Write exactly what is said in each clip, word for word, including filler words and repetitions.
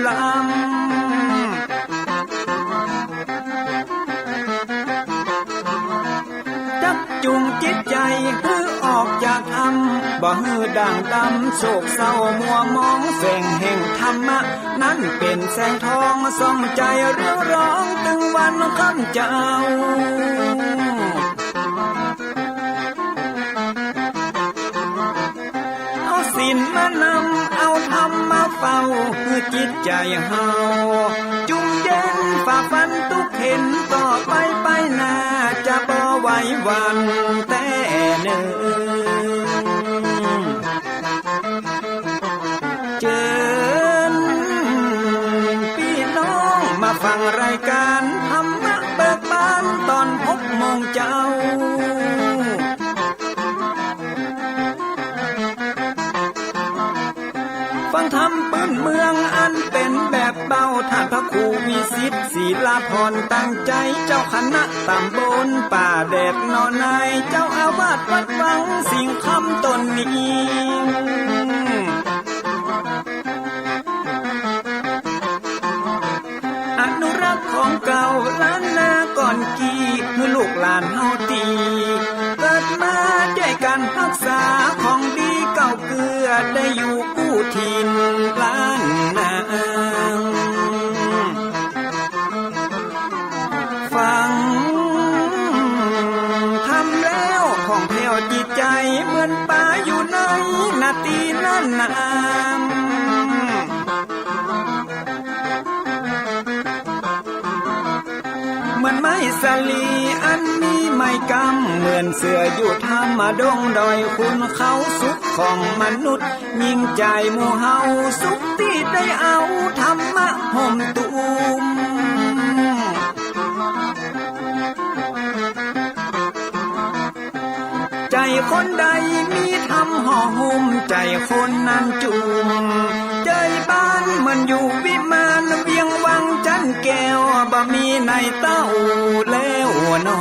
ลำ จักจูงจิตใจ๋หื้อออกจากถ้ำ บ่หื้อด่างดำโศกเศร้ามัวหมอง แสงแห่งธรรมะนั้นเป๋นแสงทอง ส่องใจ๋เรืองรองตึงวันค่ำเจ้า เอาศีลมานำ เอาธรรมมาเฝ้า หื้อจิตใจ๋เฮา จุ่มเย็นฝ่าฟันตุ๊กข์เข็ญ ต่อไปไปหน้าจะบ่ไหวหวั่นแต๊เน่อ เจิญปี้น้องมาฟังรายก๋านธรรมะเบิกบานต๋อนหกโมงเจ๊า ฟังธรรมปื้นเมืองอันเป๋นแบบเบา ต้านพระครูวิสิทธิ์ ศิลาภรณ์ ตั้งใจ๋ เจ้าคณะต๋ำบลป่าแดดหนองนาย เจ้าอาวาสวัดวังสิงห์คำต๋นนี้ อนุรักษ์ของเก่าล้านนาก่อนกี้ หื้อลูกหลานเฮาตี้เกิดมา ได้ก๋านฮักษาของดีเก่าเกื้อ ได้อยู่กู้ถิ่นล้านนา ฟังธรรมแล้วผ่องแผ้วจิตใจ๋ เหมือนป๋าอยู่ในนาตี้น่านน้ำ เหมือนไม้สาลีอันมีไม้กำ เหมือนเสืออยู่ถ้ำดงดอยขุนเขา สุขของมนุษย์ยิ่งใจ๋หมู่เฮา สุขตี้ได้เอาธรรมะห่มตุ้ม ใจ๋คนใดมีธรรมห่อหุ้ม ใจ๋คนนั้นจุ่ม ใจ๋บ้านเหมือนอยู่วิมาน เวียงวังจั๊นแก้ว บ่มีในเต้าแล้วหนอ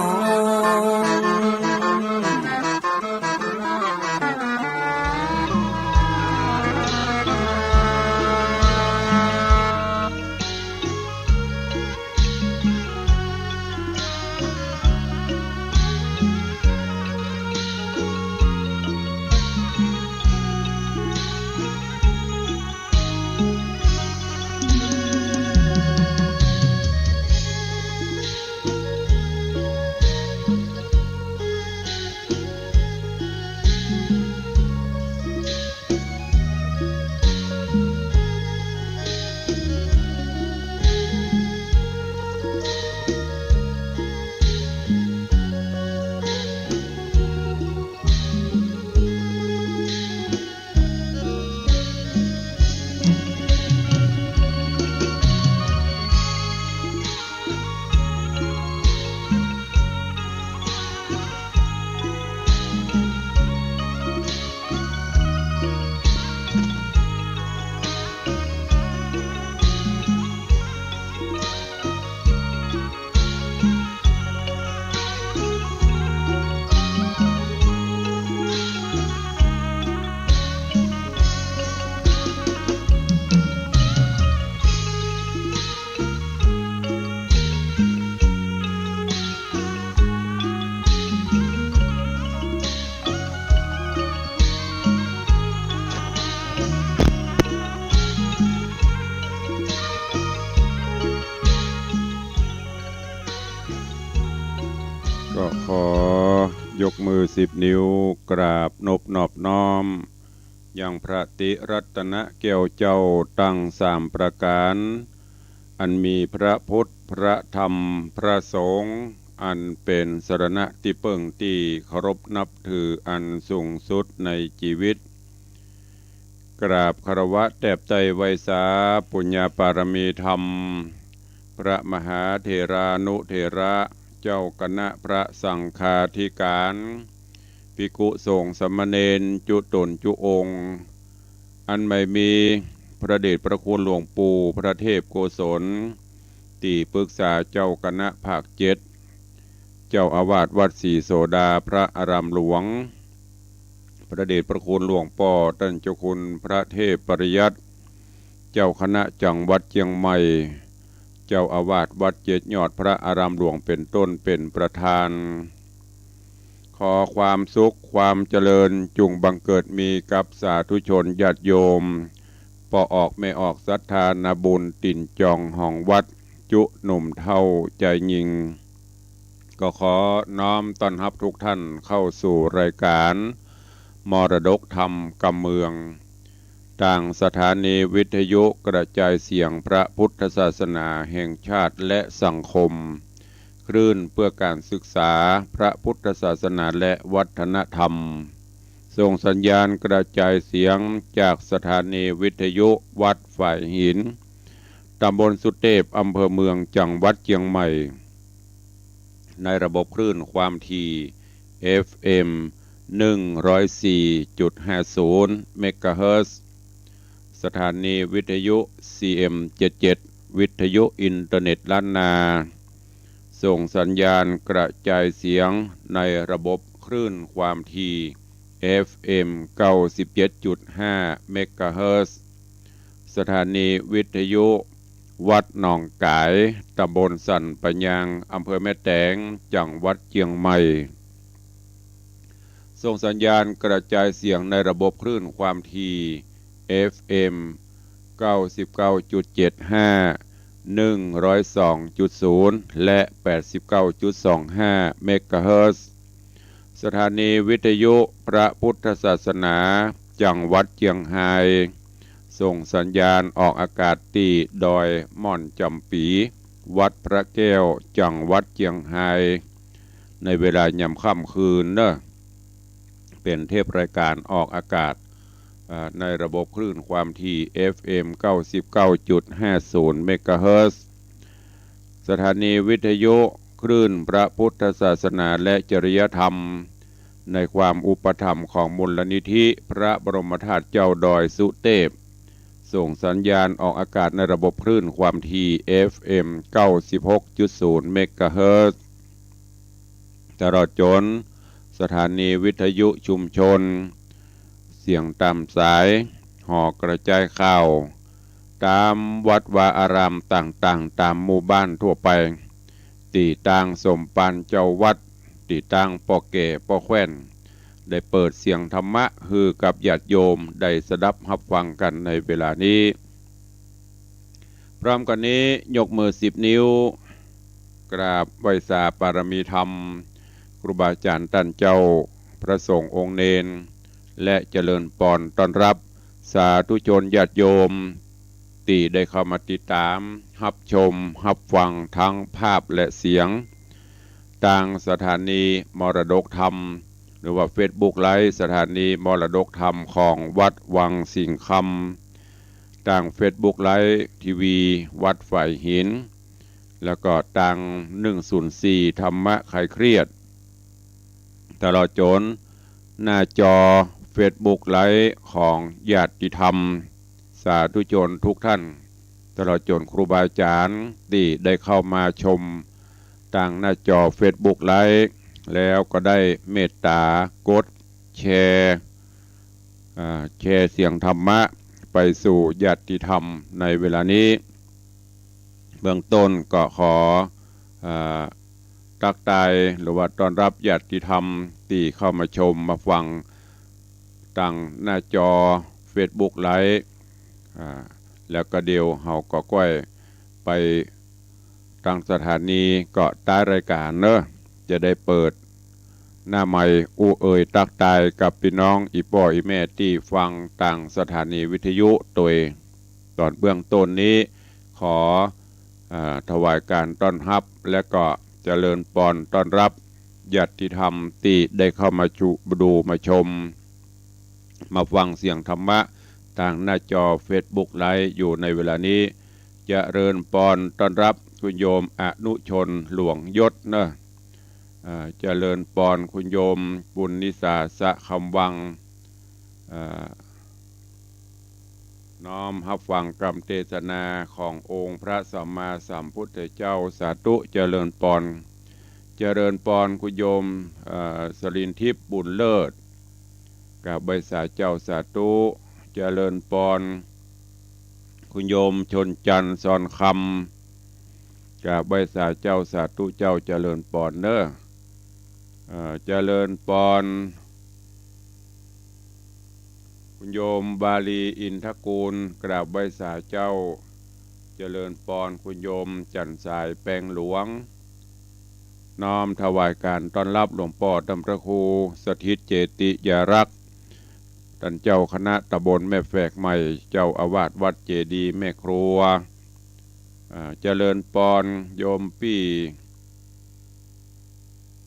ก็ขอยกมือสิบนิ้วกราบนบนอบน้อม ยังพระติรัตนแก้วเจ้าตังสามประก๋าน อันมีพระพุทธ พระธรรม พระสงฆ์ อันเป๋นสรณะตี้เปิ้งตี้เคารพนับถืออันสูงสุดในจีวิต กราบคารวะแตบไต้ไหว้สาปุญญาปารมีธรรม พระมหาเถรานุเถระ เจ้าคณะพระสังฆาธิก๋าน ภิกขุสงฆ์สามเณรจุ๊ต๋นจุ๊องค์ อันใหม่มีพระเดชพระคุณหลวงปู่พระเทพโกศล ตี้ปรึกษาเจ้าคณะภาคเจ็ด เจ้าอาวาสวัดศรีโสดาพระอารามหลวง พระเดชพระคุณหลวงป้อต้านเจ้าคุณพระเทพปริยัติ เจ้าคณะจังหวัดเจียงใหม่ เจ้าอาวาสวัดเจ็ดยอดพระอารามหลวงเป๋นต้นเป๋นประธาน ขอความสุขความเจริญจุ่งบังเกิดมีกับสาธุชนญาติโยม ป้อออกแม่ออกศรัทธานาบุญตี๋นจองหองวัด จุหนุ่มเฒ่าจายญิง ก็ขอน้อมต้อนฮับทุกท่านเข้าสู่รายการมรดกธรรมกำเมือง ตางสถานีวิทยุกระจายเสียงพระพุทธศาสนาแห่งชาติและสังคม คลื่นเพื่อการศึกษาพระพุทธศาสนาและวัฒนธรรม ส่งสัญญาณกระจายเสียงจากสถานีวิทยุวัดฝายหิน ตำบลสุเตพ อำเภอเมือง จังหวัดเจียงใหม่ ในระบบคลื่นความถี่ เอฟเอ็ม หนึ่งร้อยสี่จุดห้าศูนย์ เมกะเฮิรตซ์ สถานีวิทยุ ซีเอ็ม เจ็ดเจ็ด วิทยุอินเทอร์เน็ตล้านนา ส่งสัญญาณกระจายเสียงในระบบคลื่นความถี่ เอฟเอ็ม เก้าสิบเจ็ดจุดห้า เมกะเฮิรตซ์ สถานีวิทยุวัดหนองก๋าย ตำบลสันป่ายาง อำเภอแม่แตง จังหวัดเจียงใหม่ ส่งสัญญาณกระจายเสียงในระบบคลื่นความถี่ เอฟเอ็ม เก้าสิบเก้าจุดเจ็ดห้า หนึ่งร้อยสองจุดศูนย์ และ แปดสิบเก้าจุดสองห้า เมกะเฮิรตซ์ สถานีวิทยุพระพุทธศาสนาจังหวัดเจียงฮาย ส่งสัญญาณออกอากาศตี้ดอยม่อนจ๋ำปี๋ วัดพระแก้ว จังหวัดเจียงฮาย ในเวลายามค่ำคืนเนอะ เป๋นเทปรายการออกอากาศ อ่า ในระบบคลื่นความถี่ เอฟเอ็ม เก้าสิบเก้าจุดห้าศูนย์ เมกะเฮิรตซ์ สถานีวิทยุคลื่นพระพุทธศาสนาและจริยธรรม ในความอุปถัมภ์ของมูลนิธิพระบรมธาตุเจ้าดอยสุเตพ ส่งสัญญาณออกอากาศในระบบคลื่นความถี่ เอฟเอ็ม เก้าสิบหกจุดศูนย์ เมกะเฮิรตซ์ ตลอดจ๋นสถานีวิทยุชุมชน เสียงต๋ามสาย หอกระจายข่าว ต๋ามวัดวาอารามต่างๆ ต๋ามหมู่บ้านทั่วไป ตี้ตางสมภารเจ้าวัด ตี้ตางป้อแก่ป้อแคว่น ได้เปิดเสียงธรรมะหื้อกับญาติโยมได้สดับฮับฟังกั๋นในเวลานี้ พร้อมกั๋นนี้ยกมือสิบนิ้ว กราบไหว้สาปารมีธรรม ครูบาอาจ๋ารย์ต้านเจ้า พระสงฆ์องค์เณร และเจริญปอนต้อนฮับสาธุชนญาติโยม ตี้ได้เข้ามาติดต๋าม ฮับชม ฮับฟังทั้งภาพและเสียง ตางสถานีมรดกธรรม หรือว่าเฟซบุ๊กไลฟ์สถานีมรดกธรรมของวัดวังสิงห์คำ ตางเฟซบุ๊กไลฟ์ทีวีวัดฝายหิน แล้วก็ตางหนึ่งศูนย์สี่ธรรมะคลายเครียด ตลอดจ๋นหน้าจอเฟซบุ๊กไลฟ์ของญาติธรรม สาธุชนทุกท่าน ตลอดจ๋นครูบาอาจ๋ารย์ตี้ได้เข้ามาชมตางหน้าจอเฟซบุ๊กไลฟ์ แล้วก็ได้เมตต๋ากดแชร์ อ่า แชร์เสียงธรรมะไปสู่ญาติธรรมในเวลานี้ เบื้องต้นก็ขอ อ่า ตั๊กตายหรือว่าต้อนฮับญาติธรรมตี้เข้ามาชมมาฟังตางหน้าจอเฟซบุ๊กไลฟ์ อ่า แล้วก็เดี๋ยวเฮาก็ก้อยไปตางสถานี ก็ต๊ายรายก๋านเนอะ จะได้เปิดหน้าไมค์อู้เอ่ยตั๊กตายกับปี้น้องอี่ป้ออี่แม่ตี้ฟังตางสถานีวิทยุตวย ต๋อนเบื้องต้นนี้ ขอ อ่า ถวายก๋านต้อนฮับ และก็เจริญปอนต้อนฮับญาติธรรมตี้ได้เข้ามาชุ ดูมาชม มาฟังเสียงธรรมะตางหน้าจอเฟซบุ๊กไลฟ์อยู่ในเวลานี้ เจริญปอนต้อนฮับคุณโยมอนุชนหลวงยศเนอะ อ่า เจริญปอนคุณโยมปุณณิสา สะคำวัง อ่า น้อมฮับฟังกำเตสนาขององค์พระสัมมาสัมพุทธเจ้า สาธุ เจริญปอน เจริญปอนคุณโยม เอ่อ สลินทิพย์ บุญเลิศ กราบไหว้สาเจ้า สาธุ เจริญปอน คุณโยมชนจันทร์ สอนคำ กราบไหว้สาเจ้า สาธุเจ้า เจริญปอนเน้อ เอ่อ เจริญปอน คุณโยมวาลี อินทกูล กราบไหว้สาเจ้า เจริญปอน คุณโยมจันทร์สาย แปงหลวง น้อมถวายการต้อนรับหลวงป้อต้านพระครูสถิตเจติยารักษ์ ต้านเจ้าคณะตำบลแม่แฝกใหม่ เจ้าอาวาสวัดเจดีย์แม่ครัว อ่า เจริญปอน โยมปี้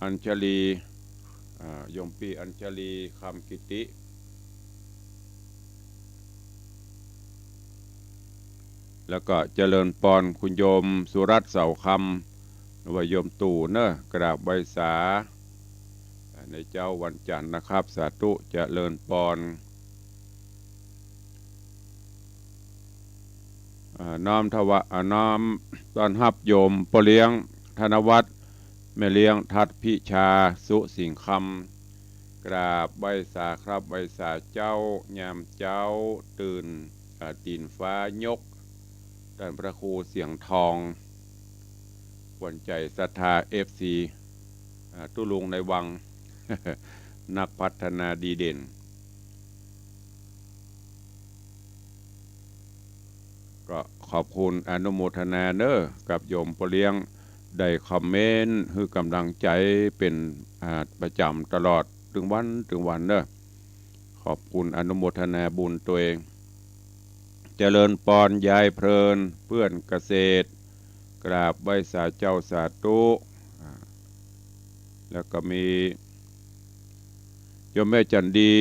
อัญชลี อ่า โยมปี้อัญชลี คำกิติ แล้วก็เจริญปอนคุณโยมสุรัตน์ เสาคำ หรือว่าโยมตู่เน้อ กราบไหว้สา ในเจ๊าวันจันทร์นะครับ สาธุ เจริญปอน อ่า น้อมถวา- อ่า น้อมต้อนฮับโยมป้อเลี้ยงธนวัฒน์ แม่เลี้ยงทัดพิชา สุสิงห์คำ กราบไหว้สาครับ ไหว้สาเจ้า ยามเจ๊าตื่น อ่า ตี๋นฟ้ายก ต้านพระครูเสียงทอง ขวัญใจศรัทธา เอฟซี อ่า ตุ๊ลุงในวัง นักพัฒนาดีเด่น ก็ขอบคุณอนุโมทนาเน้อ กับโยมป้อเลี้ยง ได้คอมเมนต์หื้อก๋ำลังใจ๋เป๋น อ่า ประจ๋ำตลอด ตึงวันตึงวันเน้อ ขอบคุณอนุโมทนาบุญตวย เจริญปอน ยายเพลิน เปื้อนเกษตร กราบไหว้สาเจ้า สาธุ อ่า แล้วก็มีโยมแม่จันดี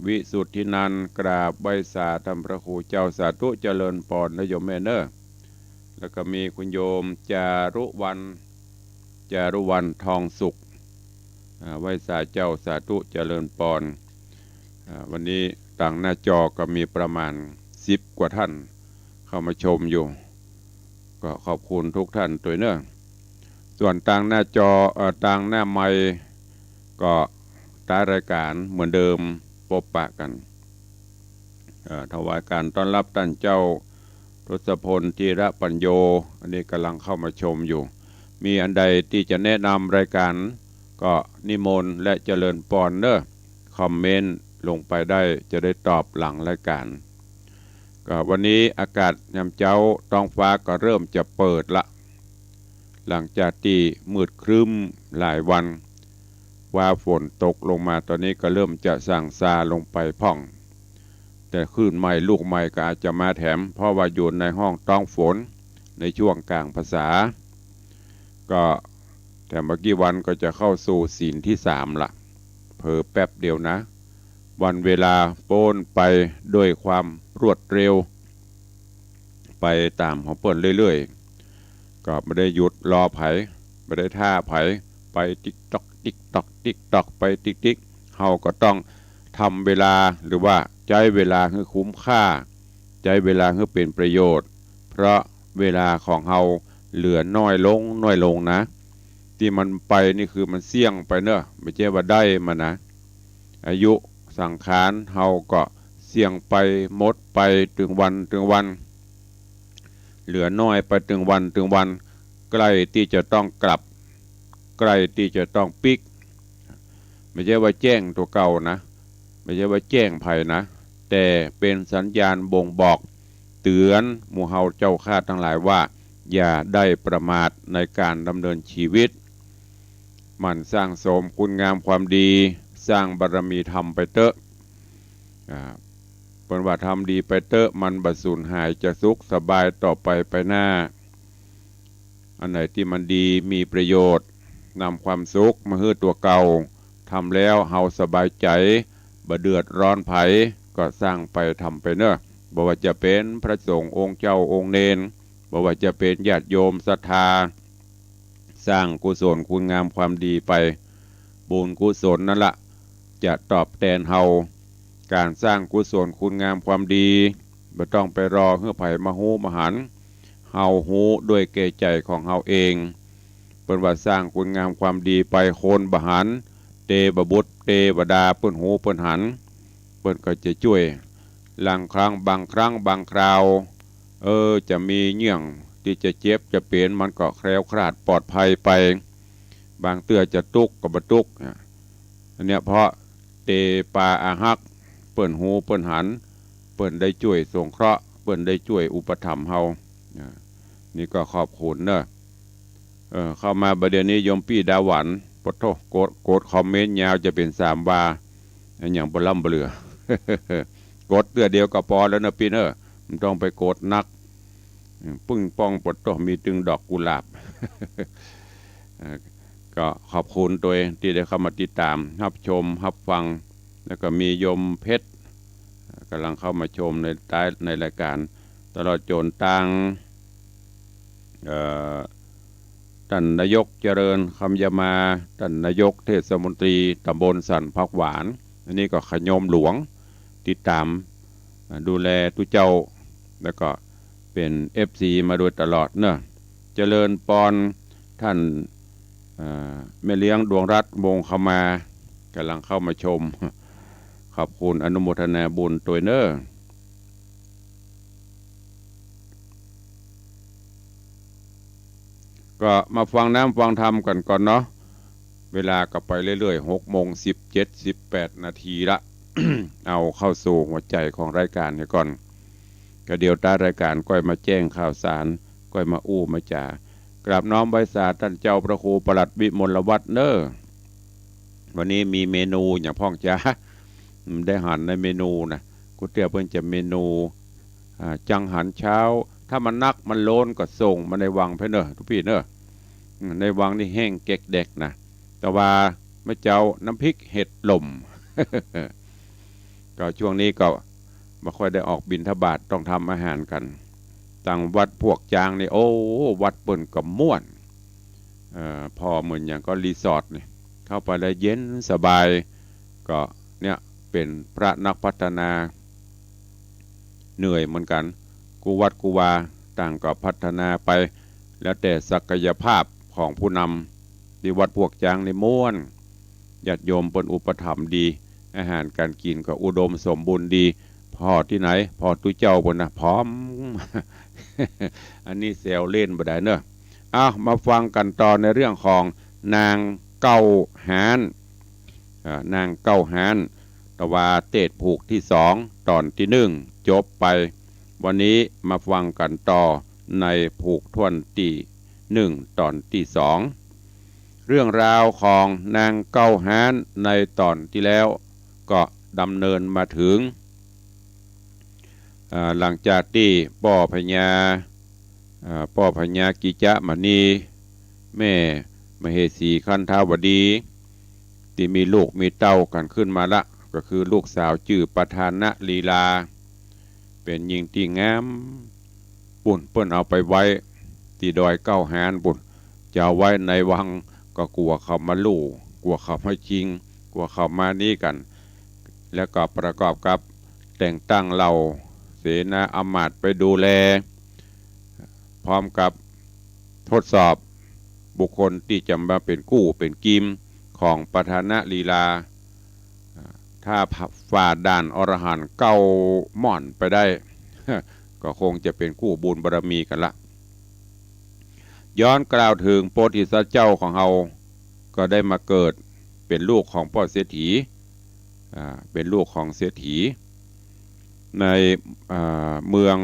วิสุทธินันท์ กราบไหว้สาต้านพระครูเจ้า สาธุ เจริญปอนเน้อโยมแม่เน้อ แล้วก็มีคุณโยมจารุวรรณ จารุวรรณ ทองสุข อ่า ไหว้สาเจ้า สาธุ เจริญปอน อ่า วันนี้ตางหน้าจอก็มีประมาณสิบกว่าท่านเข้ามาชมอยู่ ก็ขอบคุณทุกท่านตวยเน้อ ส่วนตางหน้าจอ เอ่อ ตางหน้าไมค์ก็ต๊ายรายก๋านเหมือนเดิม ปบปะกั๋น เอ่อ ถวายก๋านต้อนฮับต้านเจ้า ทศพล ธีระปัญโญ อันนี้ก่ำลังเข้ามาชมอยู่ มีอันใดตี้จะแนะนำรายก๋าน ก็นิมนต์และเจริญปอนเน้อ คอมเมนต์ลงไปได้ จะได้ตอบหลังรายก๋าน ก็วันนี้อากาศยามเจ๊า ต๊องฟ้าก็เริ่มจะเปิดละ หลังจากตี้มืดครึ้มหลายวัน ฟ้าฝนตกลงมา ต๋อนนี้ก็เริ่มจะส่างซาลงไปพ่อง แต่คลื่นใหม่ลูกใหม่ก็อาจจะมาแถม เพราะว่าอยู่ในห้องต๊องฝน ในช่วงก๋างพรรษา ก็แต่บ่กี่วันก็จะเข้าสู่ศีลที่สามละ เผลอแป๊บเดียวนะ วันเวลาป๊นไปด้วยความรวดเร็ว ไปต๋ามของเปิ้นเรื่อยๆ ก็บ่ได้หยุดรอใผ บ่ได้ท่าใผ ไปติ๊กต๊อก ติ๊กต๊อก ติ๊กต๊อก ไปติ๊กติ๊ก เฮาก็ต้องทำเวลา หรือว่าใจ๊เวลาหื้อคุ้มค่า ใจ๊เวลาหื้อเป๋นประโยชน์ เพราะเวลาของเฮาเหลือน้อยลง น้อยลงนะ ตี้มันไปนี่คือมันเสี้ยงไปเนาะ บ่ใจ้ว่าได้มานะ อายุสังขารเฮาก็เสี้ยงไป หมดไป ตึงวัน ตึงวัน เหลือน้อยไป ตึงวัน ตึงวัน ใก้ตี้จะต้องกลับ ใก้ตี้จะต้องปิ๊ก บ่ใจ้ว่าแจ้งตั๋วเก่านะ บ่ใจ้ว่าแจ้งใผนะ แต่เป๋นสัญญาณบ่งบอก เตื๋อนหมู่เฮาเจ้าข้าตังหลายว่า อย่าได้ประมาทในก๋านดำเนินชีวิต หมั่นสร้างสมคุณงามความดี สร้างบารมีธรรมไปเต๊อะ อ่า เปิ้นว่าทำดีไปเต๊อะ มันบ่สูญหาย จะสุขสบายต่อไปไปหน้า อันไหนตี้มันดีมีประโยชน์ นำความสุขมาหื้อตั๋วเก่า ทำแล้วเฮาสบายใจ๋ บ่เดือดร้อนใผ ก็สร้างไปทำไปเนาะ บ่ว่าจะเป๋นพระสงฆ์องค์เจ้าองค์เณร บ่ว่าจะเป๋นญาติโยมศรัทธา สร้างกุศลคุณงามความดีไป บุญกุศลนั้นละจะตอบแตนเฮา ก๋านสร้างกุศลคุณงามความดี บ่ต้องไปรอหื้อใผมาฮู้มาหัน เฮาฮู้ด้วยแก่ใจ๋ของเฮาเอง เปิ้นว่าสร้างคุณงามความดีไป คนบ่หัน เตวบุตรเตวดาเปิ้นฮู้เปิ้นหัน เปิ้นก็จะจ้วย ลางครั้ง บางครั้งบางคราว เออ จะมีเยื่องตี้จะเจ็บจะเป๋น มันก็แคล้วคลาดปลอดภัยไป บางเตื้อจะตุ๊กก็บ่ตุ๊ก อันเนี้ยเพราะเตปาอาฮัก เปิ้นฮู้เปิ้นหัน เปิ้นได้จ้วยสงเคราะห์ เปิ้นได้จ้วยอุปถัมภ์เฮา อ่า นี่ก็ขอบคุณเนอะ เออ เข้ามาบ่าเดี่ยวนี้โยมปี้ดาหวัน ปะโธ่ กด กดคอมเมนต์ยาวจะเป๋นสามวา อะหยังบ่ล่ำบ่เหลือ กดเตื้อเดียวก็ปอแล้วเนอะปี้เนอะ บ่ต้องไปกดนัก อืม ปึ้งป้อง ปะโธ่ มีตึงดอกกุหลาบ เอ่อ ก็ขอบคุณตวยตี้ได้เข้ามาติดต๋าม ฮับชม ฮับฟัง แล้วก็มีโยมเพชร เอ่อ ก่ำลังเข้ามาชมในใต้ ในรายก๋าน ตลอดจ๋นตาง เอ่อ ต้านนายกเจริญ คำยามา ต้านนายกเทศมนตรีต๋ำบลสันผักหวาน อันนี้ก็ขะโยมหลวง ติดต๋าม อ่า ดูแลตุ๊เจ้า แล้วก็เป๋นเอฟซีมาโดยตลอดเนอะ เจริญปอน ต้าน อ่า แม่เลี้ยงดวงรัตน์ วงศ์คำมา ก่ำลังเข้ามาชม ขอบคุณ อนุโมทนาบุญตวยเนอะ ก็มาฟังน้ำฟังธรรมกั๋นก่อนเนาะ เวลาก็ไปเรื่อยๆ หกโมงสิบเจ็ด สิบแปดนาทีละ เอาเข้าสู่หัวใจ๋ของรายก๋านเหียก่อน ก็เดี๋ยวต้านรายก๋านก้อยมาแจ้งข่าวสาร ก้อยมาอู้มาจ๋า กราบน้อมไหว้สาต้านเจ้าพระครูประหลัดวิมลวัฒน์เนอะ วันนี้มีเมนูหยังพ่องจ๊ะ อืม ได้หันในเมนูนะ กู้เตื้อเปิ้นจะเมนู อ่า จังหันเช้า ถ้ามันนักมันโลนก็ส่งมาในวังแพ่เนอะ ตุ๊กปี้เนอะ อืม ในวังนี่แห้งแก๊กแดกนะ แต่ว่าเมื่อเจ๊าน้ำพริกเห็ดหล่ม ก็ช่วงนี้ก็บ่ค่อยได้ออกบิณฑบาต ต้องทำอาหารกั๋น ตางวัดพวกจ๊างนี่ โอ้ วัดเปิ้นก็ม่วน เอ่อ ผ่อเหมือนอย่างก็รีสอร์ทนี่ เข้าไปแล้วเย็นสบาย ก็เนี่ยเป๋นพระนักพัฒนา เหนื่อยเหมือนกั๋น กู้วัดกู้วาต่างก็พัฒนาไป แล้วแต่ศักยภาพของผู้นำ ตี้วัดพวกจ๊างนี่ม่วน ญาติโยมเปิ้นอุปถัมภ์ดี อาหารก๋านกิ๋นก็อุดมสมบูรณ์ดี ผ่อตี้ไหน ผ่อตุ๊เจ้าเปิ้นนะ ผอม อันนี้แซวเล่นบ่ได้เนอะ อ้าว มาฟังกั๋นต่อในเรื่องของนางเก๊าฮ้าน อ่า นางเก๊าฮ้าน ตะวาเตศน์ผูกตี้สอง ต๋อนตี้นึ่ง จบไป วันนี้มาฟังกั๋นต่อในผูกถ้วนตี้นึ่ง ต๋อนตี้สอง เรื่องราวของนางเก๊าฮ้านในต๋อนตี้แล้วก็ดำเนินมาเถิง อ่า หลังจากตี้ป้อพญา อ่า ป้อพญากิจจมณี แม่มเหสีคันธาวดี ตี้มีลูกมีเต้ากั๋นขึ้นมาละ ก็คือลูกสาวจื้อประธานลีลา เป๋นญิงตี้งาม ปู้นเปิ้นเอาไปไว้ตี้ดอยเก๊าฮ้านปู้น จะเอาไว้ในวังก็กั๋วเขามาลู่ กั๋วเขามาจิง กั๋วเขามานี่กั๋น แล้วก็ประกอบกับแต่งตั้งเหล่าเสนาอำมาตย์ไปดูแล พร้อมกับทดสอบบุคคลตี้จะมาเป๋นกู้เป๋นกีมของประธานลีลา ถ้าฝ่าด่านอรหันต์เก๊าม่อนไปได้ ก็คงจะเป๋นกู้บุญบารมีกั๋นละ ย้อนกล่าวเถิงโพธิสัตว์เจ้าของเฮา ก็ได้มาเกิดเป๋นลูกของป้อเศรษฐี อ่า เป๋นลูกของเศรษฐี ใน อ่า เมือง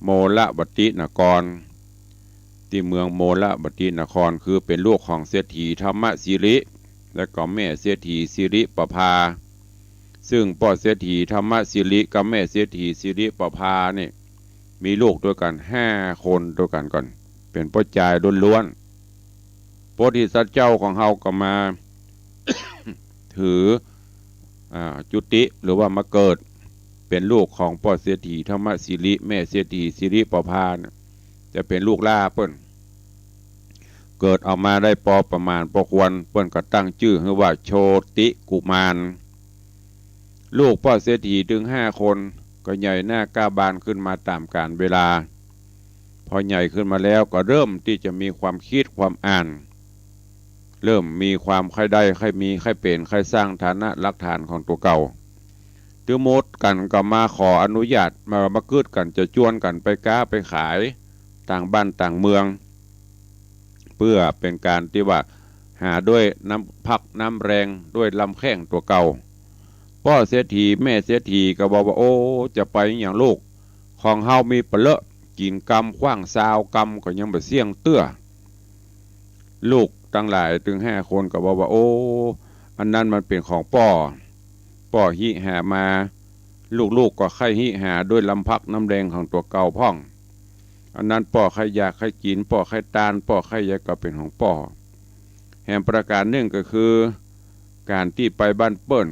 โมลวตินคร ตี้เมืองโมลวตินคร คือเป๋นลูกของเศรษฐีธรรมสิริ และก็แม่เศรษฐีสิริประภา ซึ่งป้อเศรษฐีธรรมสิริกับแม่เศรษฐีสิริประภานี่ มีลูกตวยกั๋นห้าคนตวยกั๋นก่อน เป๋นป้อจายล้วนๆ โพธิสัตว์เจ้าของเฮาก็มา ถือ อ่า จุติ หรือว่ามาเกิด เป๋นลูกของป้อเศรษฐีธรรมสิริ แม่เศรษฐีสิริประภาเนี่ย จะเป๋นลูกหล้าเปิ้น เกิดออกมาได้ปอประมาณปอควร เปิ้นก็ตั้งจื้อหื้อว่าโชติกุมาร ลูกป้อเศรษฐีตึงห้าคน ก็ใหญ่หน้าก้าบานขึ้นมาต๋ามกาลเวลา พอใหญ่ขึ้นมาแล้วก็เริ่มตี้จะมีความกึ๊ดความอ่าน เริ่มมีความใค่ได้ใค่มีใค่เป๋น ใค่สร้างฐานะหลักฐานของตั๋วเก่า ตึงหมดกั๋นก็มาขออนุญาต มา มาเกิดกั๋นจะจวนกั๋นไปก๊าไปขายต่างบ้านต่างเมือง เปื้อเป๋นก๋านตี้ว่าหาด้วยน้ำพักน้ำแฮง ด้วยลำแข้งตั๋วเก่า ป้อเศรษฐีแม่เศรษฐีก็บอกว่า โอ้ จะไปหยังลูก ของเฮามีปะเลอะ กิ๋นกำขว้างซาวกำก็ยังบ่เสี้ยงเตื้อ ลูกตังหลายตึงห้าคนก็บอกว่า โอ้ อันนั้นมันเป๋นของป้อ ป้อฮิหามา ลูกๆ ก็ใค่ฮิหาด้วยลำพักน้ำแฮงของตั๋วเก่าพ่อง อันนั้นป้อใค่อยากใค่กิ๋น ป้อใค่ตาน ป้อใค่หยังก็เป๋นของป้อ แหมประก๋านนึ่งก็คือ ก๋านตี้ไปบ้านเปิ้น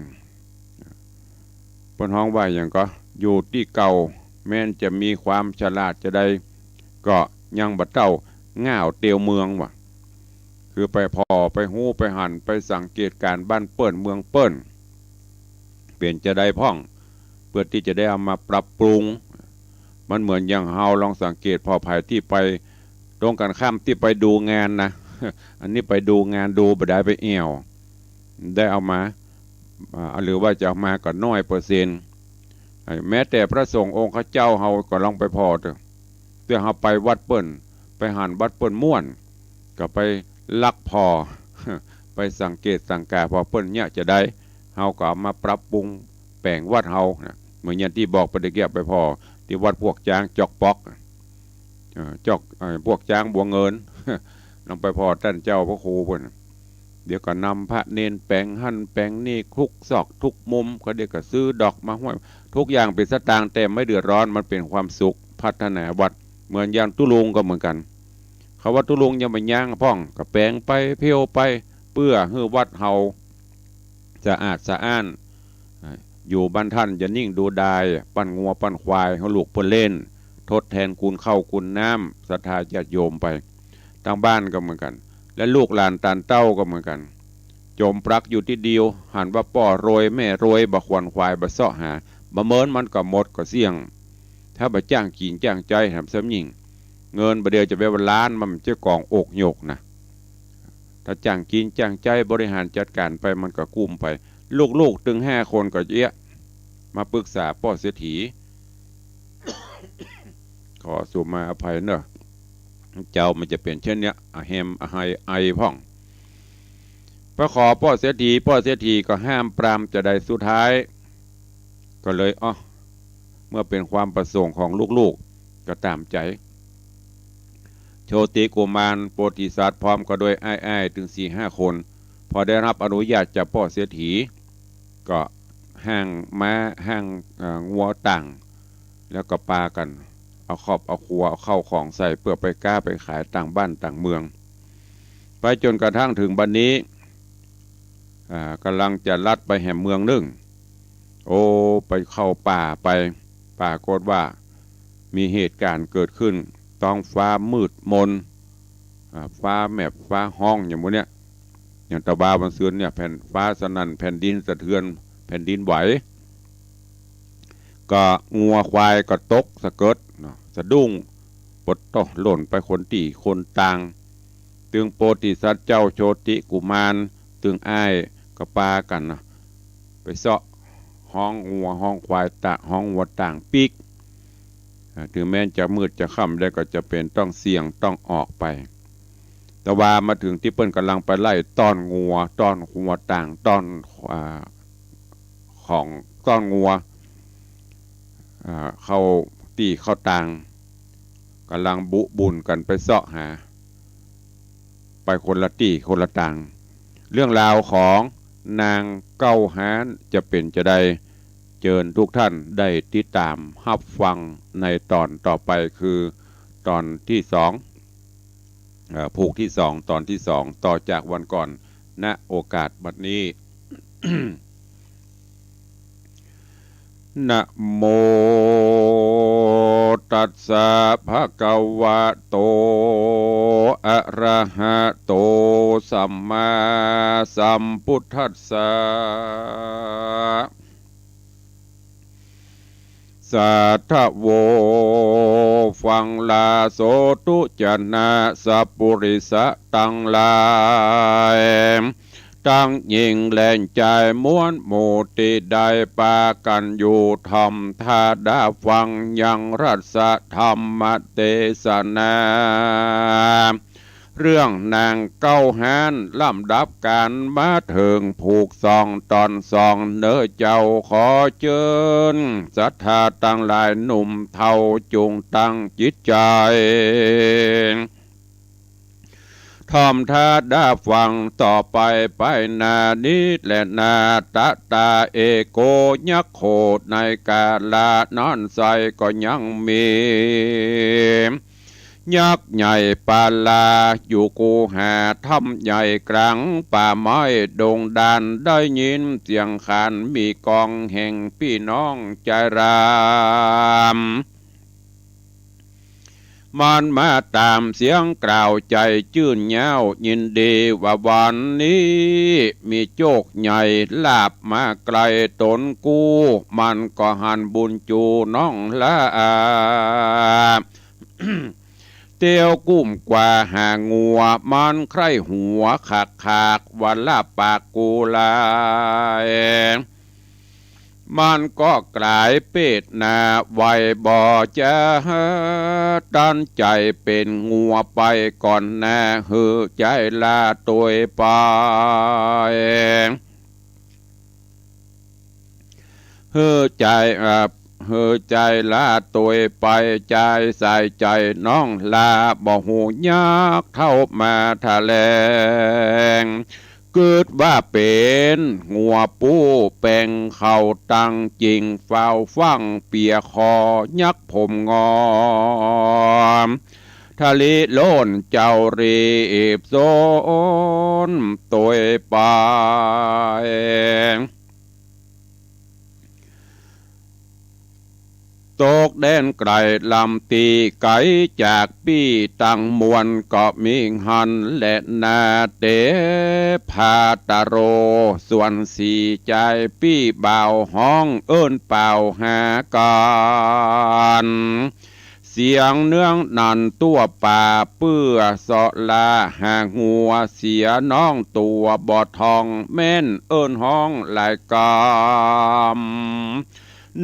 เปิ้นฮ้องว่าหยังก็ อยู่ตี้เก่า แม้นจะมีความฉลาดจาใด ก็ยังบ่เต้าง่าวเตียวเมืองว่ะ คือไปผ่อ ไปฮู้ ไปหัน ไปสังเกตก๋านบ้านเปิ้นเมืองเปิ้น เป๋นจาใดพ่อง เปื้อตี้จะได้เอามาปรับปรุง มันเหมือนอย่างเฮาลองสังเกตผ่อใผตี้ไป ตรงกั๋นข้ามตี้ไปดูงานนะ อันนี้ไปดูงานดูบ่ได้ไปแอ่ว ได้เอามา อ่า หรือว่าจะเอามาก็น้อยเปอร์เซ็นต์ ไอ้แม้แต่พระสงฆ์องค์ข้าเจ้าเฮาก็ลองไปผ่อเต๊อะ เตื้อเฮาไปวัดเปิ้น ไปหันวัดเปิ้นม่วน ก็ไปลักผ่อ ไปสังเกตสังกาผ่อเปิ้นเยียะจาใด เฮาก็เอามาปรับปรุงแป๋งวัดเฮานะ เหมือนอย่างตี้บอกไปตะเกียบไปผ่อตี้วัดพวกจ๊างจอกป๊อก เอ่อ จอก เอ่อ พวกจ๊างบัวเงิน ลองไปผ่อต้านเจ้าพระครูเปิ้น เดี๋ยวก็นำพระเณรแป๋งหั้นแป๋งนี่ ทุกซอกทุกมุม ก็เดี๋ยวก็ซื้อดอกมาห้อย ทุกอย่างเป๋นสตางค์แต่ไม่เดือดร้อน มันเป๋นความสุข พัฒนาวัด เหมือนอย่างตุ๊ลุงก็เหมือนกั๋น เขาว่าตุ๊ลุงยังบ่ยังพ่อง ก็แป๋งไปเผี้ยวไป เปื้อหื้อวัดเฮาสะอาดสะอ้าน อยู่บ้านต้านอย่านิ่งดูดาย ปั้นงัวปั้นควายหื้อลูกเปิ้นเล่น ทดแตนกุญข้าวกุญน้ำศรัทธาญาติโยมไป ตางบ้านก็เหมือนกั๋น และลูกหลานตานเต้าก็เหมือนกั๋น จมปลักอยู่ตี้เดียว หันว่าป้อรวยแม่รวย บ่ขวนขวาย บ่เซาะหา บ่เมินมันก็หมดก็เสี้ยง ถ้าบ่จ้างจิ๋งจ้างใจ๊แหมซ้ำยิ่ง เงินบ่าเดียวจะไปว่าล้าน มันจะกองอกยกนะ ถ้าจ้างจิ๋งจ้างใจ๊บริหารจัดก๋านไป มันก็กุ้มไป ลูกๆ ตึงห้าคนก็เยียะ มาปรึกษาป้อเศรษฐี ขอสุมาอภัยเนอะ เจ้ามันจะเป๋นเช่นเนี้ย อะแฮมอะไฮไอพ่อง ไปขอป้อเศรษฐี ป้อเศรษฐีก็ห้ามปรามจาใด สุดท้ายก็เลย อ้อ เมื่อเป๋นความประสงค์ของลูกๆ ก็ต๋ามใจ๋ โชติกุมาร โพธิสัตว์ พร้อมก็ด้วยอ้ายๆ ตึงสี่ห้าคน พอได้ฮับอนุญาตจากป้อเศรษฐี ก็ห้างม้า ห้าง เอ่อ งัวต่าง แล้วก็ปากั๋น เอาครอบเอาครัว เอาเข้าของใส่ เปื้อไปก๊าไปขายต่างบ้านต่างเมือง ไปจ๋นกระทั่งเถิงบัดนี้ อ่า ก่ำลังจะลัดไปแหมเมืองนึ่ง โอ้ ไปเข้าป่าไป ปรากฏว่ามีเหตุก๋ารณ์เกิดขึ้น ท้องฟ้ามืดมน อ่า ฟ้าแมบ ฟ้าฮ้อง อย่างหมู่เนี้ย อย่างตะวาวันซืนเนี่ย แผ่นฟ้าสนั่น แผ่นดินสะเทือน แผ่นดินไหว ก็งัวควายก็ตกสะเกิดเนาะ สะดุ้ง ปดโต้ หล่นไปคนตี้คนตาง ตึงโพธิสัตว์เจ้าโชติกุมาร ตึงอ้ายก็ปากั๋นเนาะ ไปเซาะฮ้องงัวฮ้องควายตะ ฮ้องงัวต่างปีก อ่า เถิงแม้นจะมืดจะค่ำแล้วก็จะเป๋นต้องเสี่ยงต้องออกไป แต่ว่ามาเถิงตี้เปิ้นก่ำลังไปไล่ต้อนงัว ต้อนงัวต่าง ต้อน อ่า ของ ต้อนงัว อ่า เข้าตี้เข้าตาง ก่ำลังบุบุ่นกั๋นไปเซาะหา ไปคนละตี้คนละตาง เรื่องราวของนางเก๊าฮ้านจะเป๋นจาใด เจิญทุกท่านได้ติดต๋ามฮับฟังในต๋อนต่อไป คือต๋อนตี้สอง เอ่อ ผูกตี้สอง ต๋อนตี้สอง ต่อจากวันก่อน ณ โอกาสบัดนี้ นะโมตัสสะ ภะคะวะโต อะระหะโต สัมมาสัมพุทธัสสะ สาธะโว ฟังลาโสตุจะนะ สัปปุริสะตังหลาย ตังญิงและจายมวลหมู่ตี้ได้ปากั๋นอยู่ถ่อมต๋าดาฟังยังรัตถธรรมเตสนา เรื่องนางเก๊าฮ้าน ลำดับกั๋นมาเถิงผูกสองต๋อนสองเน่อเจ้า ขอเจิญศรัทธาตังหลายหนุ่มเฒ่าจุ่งตั้งจิตใจ๋ ถ่อมต๋าดาฟังต่อไป ไปหน้านี้แลนา ตะตาเอโก ยักษ์โขดในก๋าละนั้นไส้ก็ยังมี ยักษ์ใหญ่ปาลาอยู่กูหาถ้ำใหญ่กล๋างป่าไม้ดงดาน ได้ยินเสียงขานมีก้องแห่งปี้น้องใจ๋รำ มันมาต๋ามเสียงกล่าวใจ๋จื้นเย้ายินดีว่าวันนี้มีโจคใหญ่ลาภมาใก้ต๋นกู มันก็หันบุญจูน้องลา เตียวกุ้มกว่าหางัว มันใคร่หัวขากๆ ว่าลาบปากกูหลาย มันก็ก๋ายเปตนาไวบ่จ๋า ตันใจ๋เป๋นงัวไปก่อนนา หื้อใจ๋ลาตวยไป หื้อใจ๋ เอ่อ หื้อใจ๋ลาตวยไป ใจ๋ใส่ใจ๋น้องลาบ่ฮู้ยักเต้ามาแถลง กึ๊ดว่าเป๋นงัวปูแป๋งเข้าตังจิ่ง ฟ้าวฟั่งเปียคอยักผมงอม ทะลิโลนเจ้ารีบสนตวยไป ตกแดนไก๋ลำตี้ไก๋จากปี้ตังมวลก็มีหั้นแลนา เตภาตะโร ส่วนสี่จายปี้บ่าวฮ้องเอิ้นเป่าหากั๋น เสียงเนื้องนั้นตั้วป่า เปื้อเซาะลาหางัว เสียน้องตั๋วบ่ท่อง แม่นเอิ้นฮ้องหลายกำ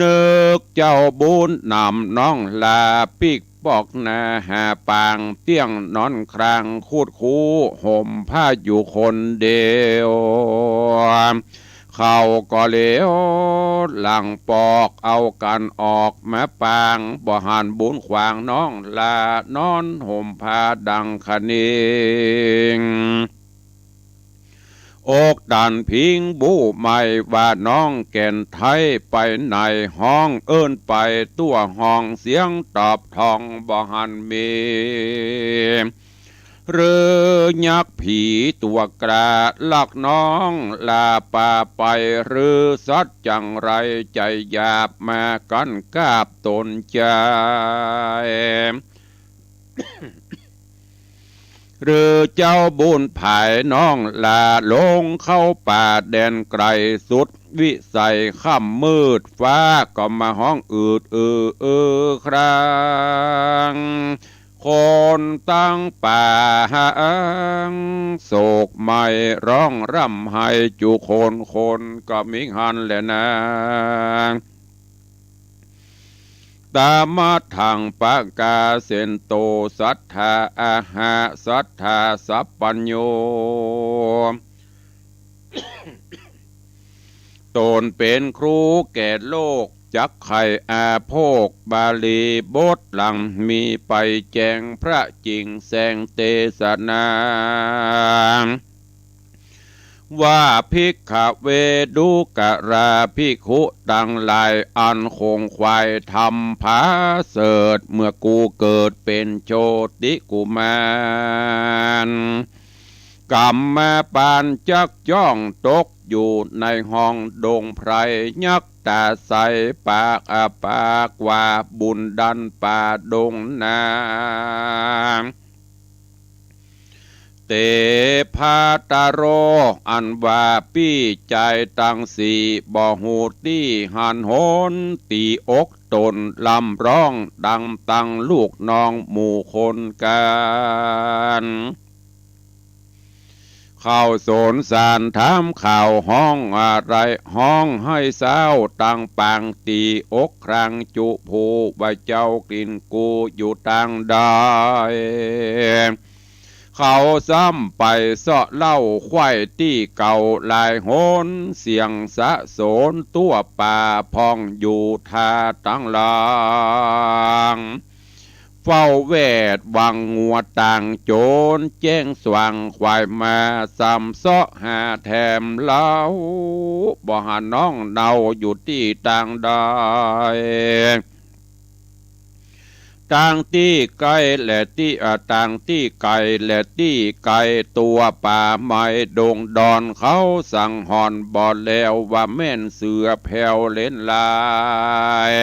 นึกเจ้าบุญนำน้องลา ปิ๊กปอกหน้าหาปาง เตี้ยงนอนคลางคุดคู้ห่มผ้าอยู่คนเดียว เขาก็เหลียวหลังปอกเอากั๋นออกมาปาง บ่หันบุญขวางน้องลานอนห่มผ้าดังคะนิง อกตันพิงบู้ไหม้ว่าน้องแก่นไท้ไปไหน ฮ้องเอิ้นไปตั้วห้อง เสียงตอบท่องบ่หันมี หรือยักษ์ผีตั๋วกล้าลักน้องลาปาไป หรือสัตว์จั้งไรใจ๋หยาบมากั๋นกาบต๋นจาย หรือเจ้าบุญผายน้องลาลงเข้าป่าแดนไก๋สุดวิสัย ค่ำมืดฟ้าก็มาฮ้องอืดอืออือคราง คนตังป่าหังโศกไหม้ร้องร่ำไห้จุคน คนก็มีหั้นแลนา ตามัทธังปะกาเสนโต สัตถาอาหะ สัตถาสัพพัญญู ต๋นเป๋นครูแก่โลก จักไขอาโภค บาลีบทหลังมีไปแจ้งพระจิ่งแสงเตสนา ว่าภิกขเว ดูกราภิกขุตังหลาย อันขงขวายธรรมผาเสริฐ เมื่อกูเกิดเป๋นโชติกุมาร ก๋ำมาปานจักจ้องตกอยู่ในห้องดงไพร ยักษ์ต๋าใสปากอาปากว่าบุญดันป่าดงนา เตภาตะโร อันว่าปี้จายตังสี่ บ่ฮู้ตี้หันหนตี้อกต๋น ร่ำร้องดังตังลูกน้องหมู่คนกั๋น เข้าสนสารถามข่าวฮ้องอะไร ฮ้องหื้อเศร้าตังปาง ตี้อกครังจุผู้ว่าเจ้ากิ๋นกูอยู่ตางใด เขาซ้ำไปเซาะเล่าไขว่ตี้เก่าหลายหน เสียงสะสนตั้วป่าพ่องอยู่ท่าตังหลัง เฝ้าแวดวังงัวต่างโจ๋น แจ้งสว่างไขว่มา ส่ำเซาะหาแถมเล้า บ่หันน้องเนาอยู่ตี้ตางใด ตางตี้ใก้และตี้ อ่า ตางตี้ไก่และตี้ไก่ ตั้วป่าไม้ดงดอน เขาสังหรณ์บ่แล้ว ว่าแม่นเสือแผ่วเล่นลาย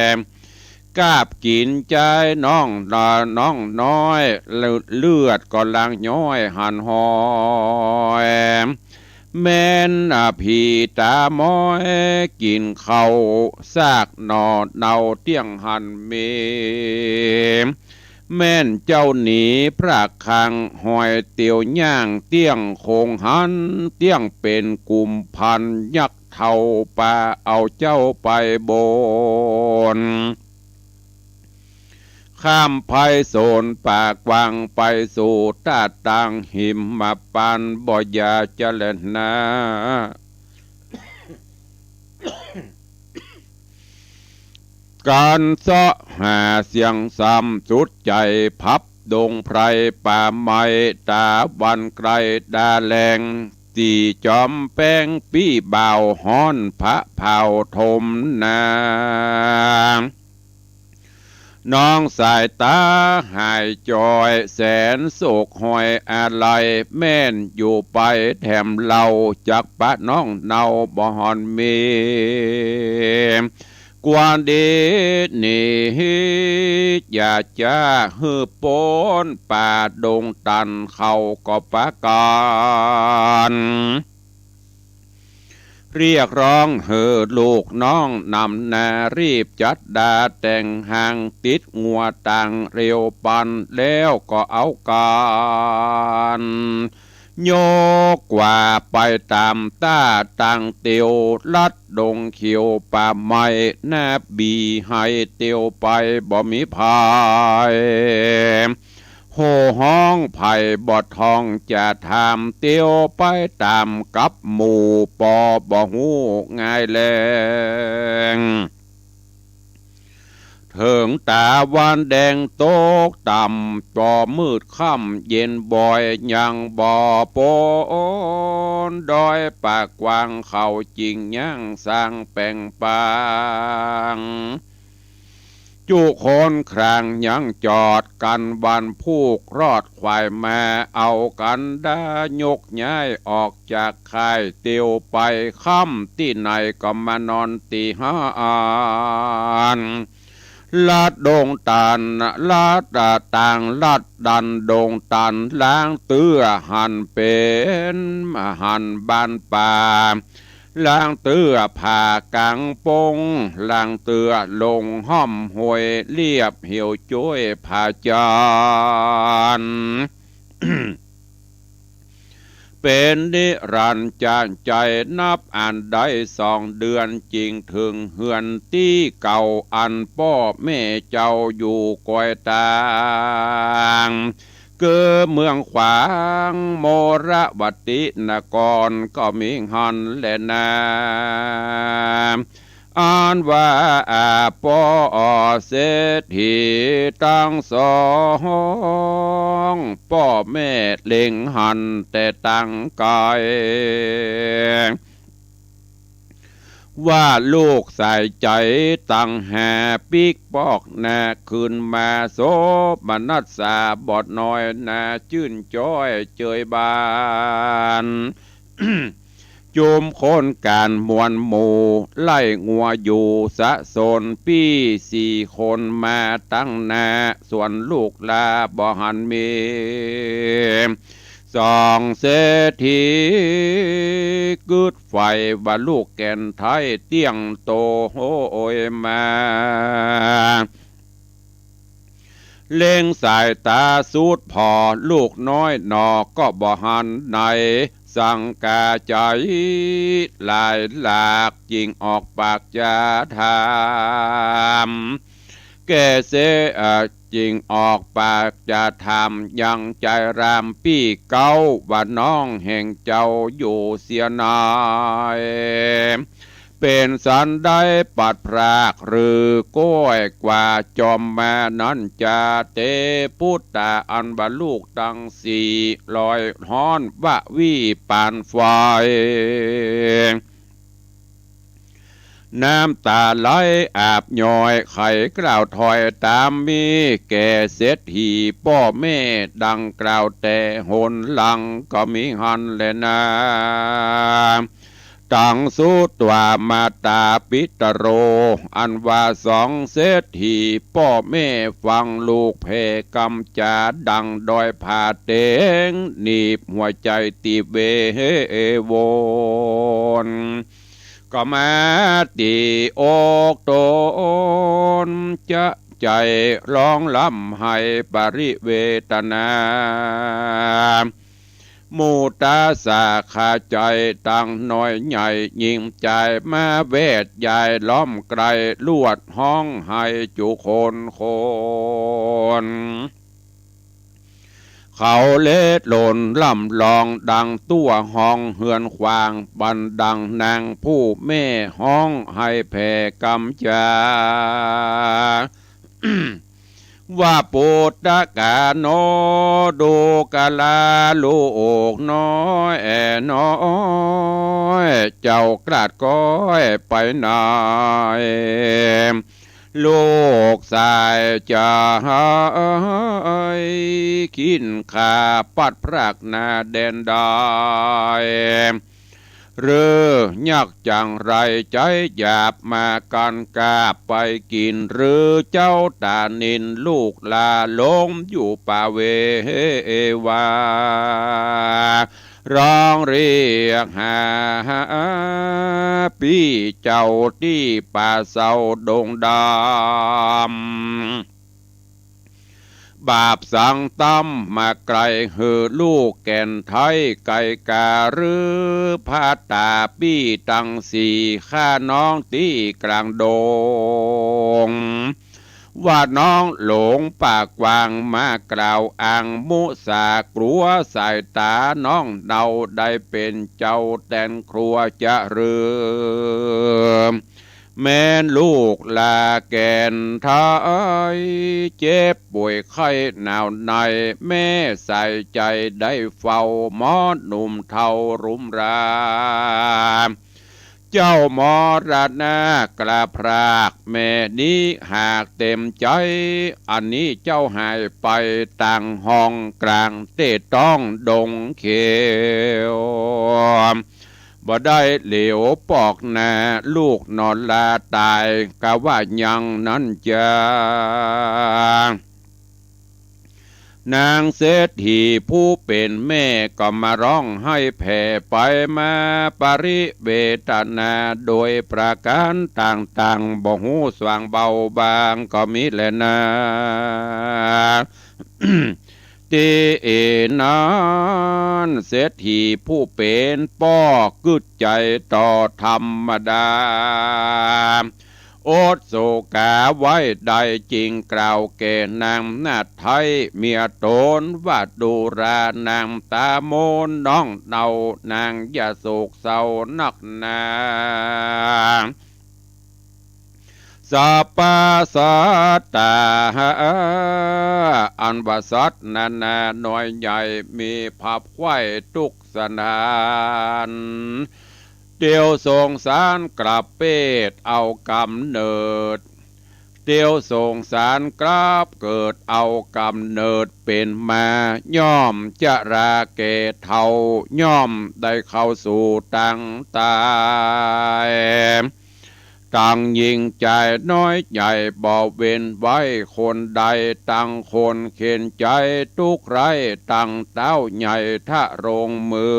กาบกิ๋นจายน้อง น้องน้อย เลือดก็หลั่งย้อยหันหอย แม่น อ่า ผีต๋ามอย กิ๋นข้าวซากหน่อเนาเตี้ยงหันเม แม่นเจ้าหนีพระคลัง หอยเตียวย่างเตี้ยงคงหัน เตี้ยงเป๋นกุมภัณฑ์ยักษ์เฒ่า ปาเอาเจ้าไปบน ข้ามไพศาลป่ากว้าง ไปสู่ตาดตางหิมมาปาน บ่อย่าจะแลนา ก๋านเซาะหาเสียงซ้ำสุดใจ๋ พับดงไพรป่าไม้ ต๋าวันไกลดาแลง ตี้จ๋อมแปงปี้บ่าวฮ้อน ผะเผาถมนา น้องสายต๋าหายจอย แสนโศกหอยอาลัย แม่นอยู่ไปแถมเล่า จักปะน้องเนาบ่หันมี กว่าดีหนี อย่าจ้าหื้อป๊นป่าดงตัน เขาก็ปะกั๋น เรียกร้องหื้อลูกน้องนำนา รีบจัดดาแต่งหาง ติดงัวต่างเร็วปัน แล้วก็เอากั๋น ยกกว่าไปต๋ามต้าต่างเตียว ลัดดงเขียวป่าไม้ นาบีไฮเตียวไปบ่มีภัย โห่ฮ้องไผ่บ่ท่องจะถาม เตียวไปต๋ามกับหมู่ ปอบ่ฮู้ง่ายแลง เถิงต๋าวันแดงตกต่ำ ปอมืดค่ำเย็นบ่อย ยังบ่ป๊นดอยป่ากว้าง เขาจิ่งยังสร้างแป๋งปาง จุคนครางยังจอดกั๋น วันพูกรอดขวายมา เอากั๋นดายกย้ายออกจากค่าย เตียวไปค่ำตี้ไหนก็มานอนตี้หั้น ลัดดงตัน ลัดต่างลัดดันดงตัน ลางเตื้อหันเป๋นหันบ้านป่า ลางเตื้อผ่ากลางปง ลางเตื้อลงห้อมห้วย เลียบเหี่ยวจ้วยผาจันทร์ เป๋นนิรันดร์จาใจ๋ นับอันได้สองเดือน จิ่งเถิงเฮือนตี้เก่า อันป้อแม่เจ้าอยู่กอยตาง คือเมืองขวางมรวตินครก็มีหั้นแลนา อันว่าป้อเศรษฐีตังสอง ป้อแม่เล็งหันแต่ตังไก๋ ว่าลูกสายใจ๋ตังหาปิ๊กปอกนา คืนมาโสมนัสสาบ่น้อยนา จื้นจ้อยเจยบาน จุมคนก๋านมวลหมู่ ไล่งัวอยู่สะสน ปี้สี่คนมาตังหน้า ส่วนลูกหล้าบ่หันมี สองเศรษฐีกึ๊ดใฝ่ว่าลูกแก่นไท้เตี้ยงโตโฮยมา เล็งสายต๋าสุดผ่อ ลูกน้อยหนอก็บ่หันไหน สังกาใจ๋หลายหลาก จึงออกปากจะถาม แก่เสย เอ่อ จึงออกปากจะถามยังใจ๋รามปี้เก๊า ว่าน้องแห่งเจ้าอยู่เสียไหน เป๋นสันได้ปัดพรากหรือ ก้อยกว่าจอมมานั้นจะ เตปุตตา อันว่าลูกตังสี่ ลอยฮ้อนวะวีปานไฟ น้ำต๋าไหลอาบย้อย ใค่กล่าวถ้อยต๋ามมี แก่เศรษฐีป้อแม่ดังกล่าวแต่หนหลัง ก็มีหั้นแลนา ตังสุตวามาตาปิตโร อันว่าสองเศรษฐีป้อแม่ฟังลูกแผ่กำจ๋าดังดอยผาเต็ง หนีบหัวใจ๋ติเววน ก็มาตี้อกต๋น จะใจ๋ฮ้องร่ำไห้ปริเวทนา มุตาสาขาใจ๋ตังน้อยใหญ่ ยิ่งใจ๋มาแวดยายล้อมใกล้ ลวดฮ้องไห้จุคนคน เขาเล็ดหล่นล่ำลองดังตั๋วห้องเฮือนขวาง บันดังนางผู้แม่ฮ้องไห้แผ่กำจ๋า ว่าปุตตะกาโน ดูกะลาลูกน้อยแอ่น้อย เจ้ากล้าดก๊อยไปไหน ลูกสายจะหาย ขิ้นข้าปัดพรากนาแดนใด หรือยักจั๋งไรใจ๊หยาบมากันกาบไปกิ๋น หรือเจ้าต๋านินลูกลาลงอยู่ป่าเววา ฮ้องเรียกหาปี้เจ้าตี้ป่าเซาดงดำ บาปสังตำมาไกล หื้อลูกแก่นไท้ไกลกา หรือพาต๋าปี้ตังสี่ ข้าน้องตี้กลางดง ว่าน้องหลงป่ากว้าง มากล่าวอ้างมุสากลัว สายต๋าน้องเนาได้เป๋นเจ้าแตนครัวจะหรือ แม้นลูกลาแก่นไท้ เจ็บป่วยไข้หนาวใน แม่ใส่ใจ๋ได้เฝ้า หมอหนุ่มเฒ่ารุมรา เจ้ามรณะกล้าพรากแม่นี้หากเต็มใจ๋ อันนี้เจ้าหายไปต่างห้องกลางเต๊ะต้องดงเขียว บ่ได้เหลียวปอกหน้าลูกนอนลาต๋าย กาว่ายังนั้นจา นางเศรษฐีผู้เป๋นแม่ก็มาฮ้องไห้แผ่ไปมา ปริเวทนาโดยประก๋านต่างๆ บ่ฮู้สว่างเบาบางก็มีแลนา ตี้นั้นเศรษฐีผู้เป๋นป้อกึ๊ดใจ๋ต่อธรรมดา อดโศกาไว้ได้ จึงกล่าวแก่นางนาฏไท้เมียต๋นว่า ดูรานางต๋ามนน้องเนา นางอย่าโศกเศร้านักหนา สัพพะสัตตา อันว่าสัตว์นานาน้อยใหญ่ มีภัพไข้ตุ๊กข์สะหนาน เตียวสงสารกลับเปรตเอาก๋ำเนิด เตียวสงสารกลับเกิดเอาก๋ำเนิดเป๋นมา ย่อมจะราแก่เฒ่า ย่อมได้เข้าสู่ตังต๋าย ตังญิงจายน้อยใหญ่บ่เว้นไว้คนใด ตังคนเข็ญใจ๋ตุ๊กข์ไร้ ตังเต๊าใหญ่ทะโรงเมื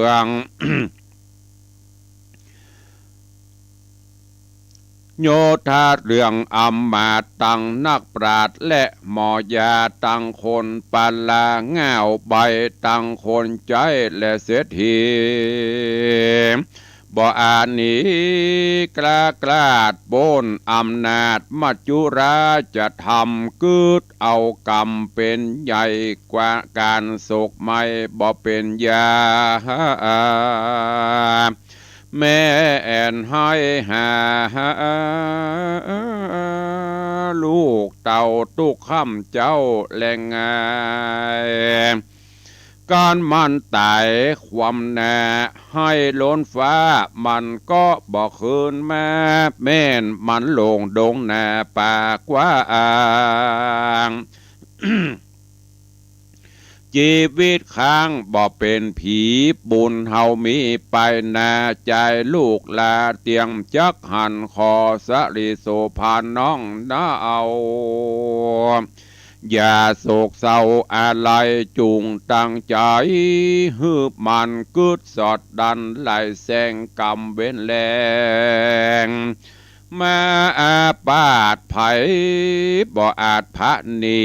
อง เ โยธาเรื่องอำมาตย์ตังนักปราชญ์และหมอยา ตังคนปาลาง่าวใบ้ ตังคนใจ๊และเศรษฐี บ่อาจหนีกล้าคลาดป๊นอำนาจมัจจุราชธรรม กึ๊ดเอาก๋ำเป๋นใหญ่กว่าก๋านโศกไหม้บ่เป๋นยา แม่แอ่นไห้หา ลูกเต้าตุ๊กข์ค่ำเจ๊าแลงไง ก๋านมันต๋ายคว่ำหน้า ไห้ล้นฟ้ามันก็บ่คืนมา แม่นมันลงดงนาป่ากว้าง จีวิตค้างบ่เป๋นผี บุญเฮามีไปหน้า จายลูกหลาเตียงจักหัน ขอสะหลีโสภาน้องนาเอา อย่าโศกเศร้าอาลัย จุ่งตั้งใจ๋หื้อมั่น กึ๊ดสอดดันไล่แซงก๋ำเวรแลง มาอาปาดไผบ่อาจผะหนี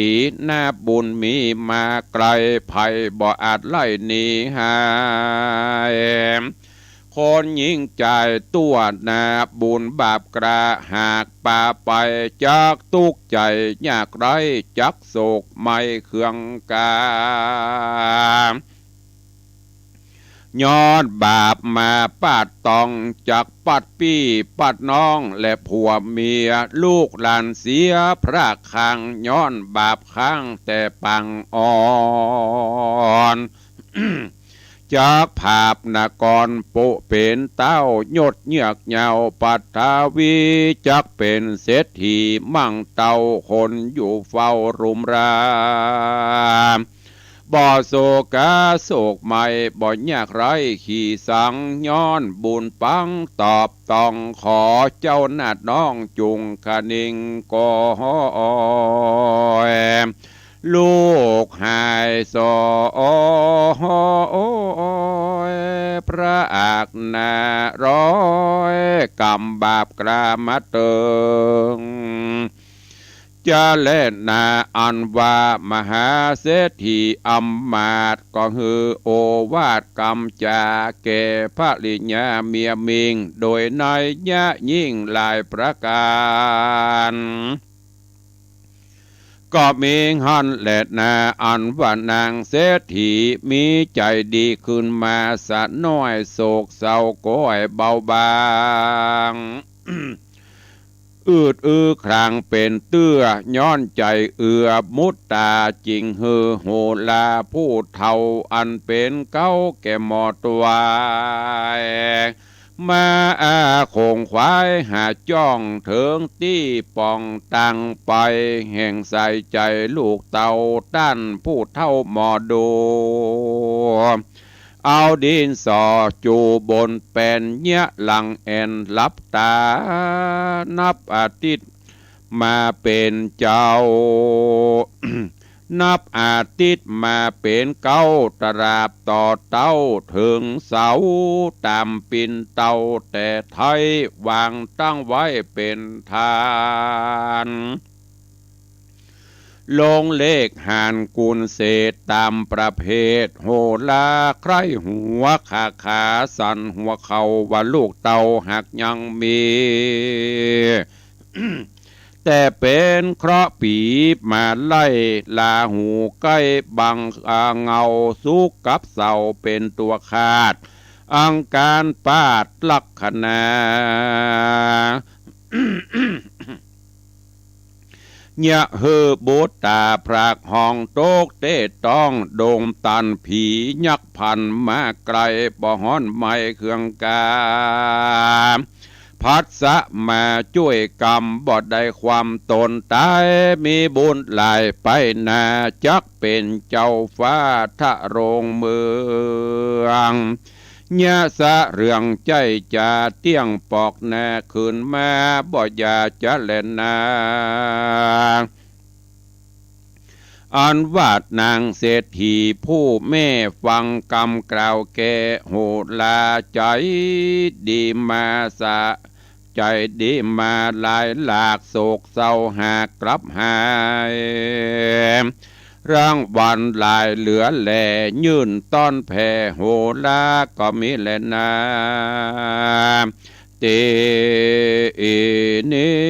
นาบุญมีมาไกล ไผบ่อาจไล่หนีหาย คนยิ่งจ่ายตั๋วนาบุญบาปกล้า หากปาไปจักตุ๊กข์ใจ๋ยากไร้ จักโศกไหม้เคืองกา ย้อนบาปมาปาดตอง จักปัดปี้ปัดน้องและผัวเมีย ลูกหลานเสียพรากข้าง ย้อนบาปข้างแต่ปางอ่อน จักผาบนากรปุเป๋นเต้ายศเยือกเยาว์ปัตถวี จักเป๋นเศรษฐีมั่งเต้า คนอยู่เฝ้ารุมรา บ่โศกาโศกไหม้ บ่ยากไร้ขี้สัง ย้อนบุญปังตอบต้อง ขอเจ้านาฏน้องจุ่งคะนิงกอย ลูกหายสอย พระอักนารอย ก๋ำบาปกล้ามาเติง จะแลนาอันว่ามหาเศรษฐีอำมาตย์ ก็หื้อโอวาทกำจ๋าแก่ภริยาเมียมิง โดยนัยยะยิ่งหลายประก๋าน ก็มีหั้นแลนา อันว่านางเศรษฐีมีใจ๋ดีขึ้นมาสักหน้อย โศกเศร้าก็เบาบาง อืดอือคลางเป๋นเตื้อ ย้อนใจ๋เอือมุตตา จึงหื้อโหราผู้เฒ่า อันเป๋นเก๊าแก่หมอตวาย มาอาขงขวายหาจ้อง เถิงตี้ป่องตังไป แห่งใส่ใจ๋ลูกเต้าต้านผู้เฒ่าหมอดู เอาดินสอจูบนแป่นเยียะหลังแอ่นหลับต๋า นับอาทิตย์มาเป๋นเก๊า นับอาทิตย์มาเป๋นเก๊า ตราบต่อเต้าเถิงเสาร์ ต๋ามปิ่นเต้าแต่ไท้ วางตั้งไว้เป๋นทาน ลงเลขหานกุลเศษต๋ามประเภท โหราใคร่หัวขาขาสั่นหัวเข่า ว่าลูกเต้าหากยังมี แต่เป๋นเคราะห์ปี๋มาไล่ ราหูใก้บังอาเงา สุขกับเสาร์เป๋นตั๋วขาด อังคารปาดลักขณา เยียะหื้อบุตต๋าพรากห้องตกเต๊ต้อง ดงตันผียักษ์พันมาไกล บ่ฮ้อนไหม้เคืองกา ผัสสะมาจ้วยกำ บ่ได้ความตนต๋าย มีบุญหลายไปหน้า จักเป๋นเจ้าฟ้าทะโรงเมือง เยียะสะเรื่องใจ๊จ๋าเตี้ยงปอกหน้า ขึ้นมาบ่อย่าจะแลนา อันว่านางเศรษฐีผู้แม่ฟังกำกล่าวแก่ โหราใจ๋ดีมาสะ ใจ๋ ใจ๋ดีมาหลายหลาก โศกเศร้าหากกลับหาย รางวัลหลายเหลือแล ยื่นต้อนแผ่โหราก็มีแลนา ตี้นี้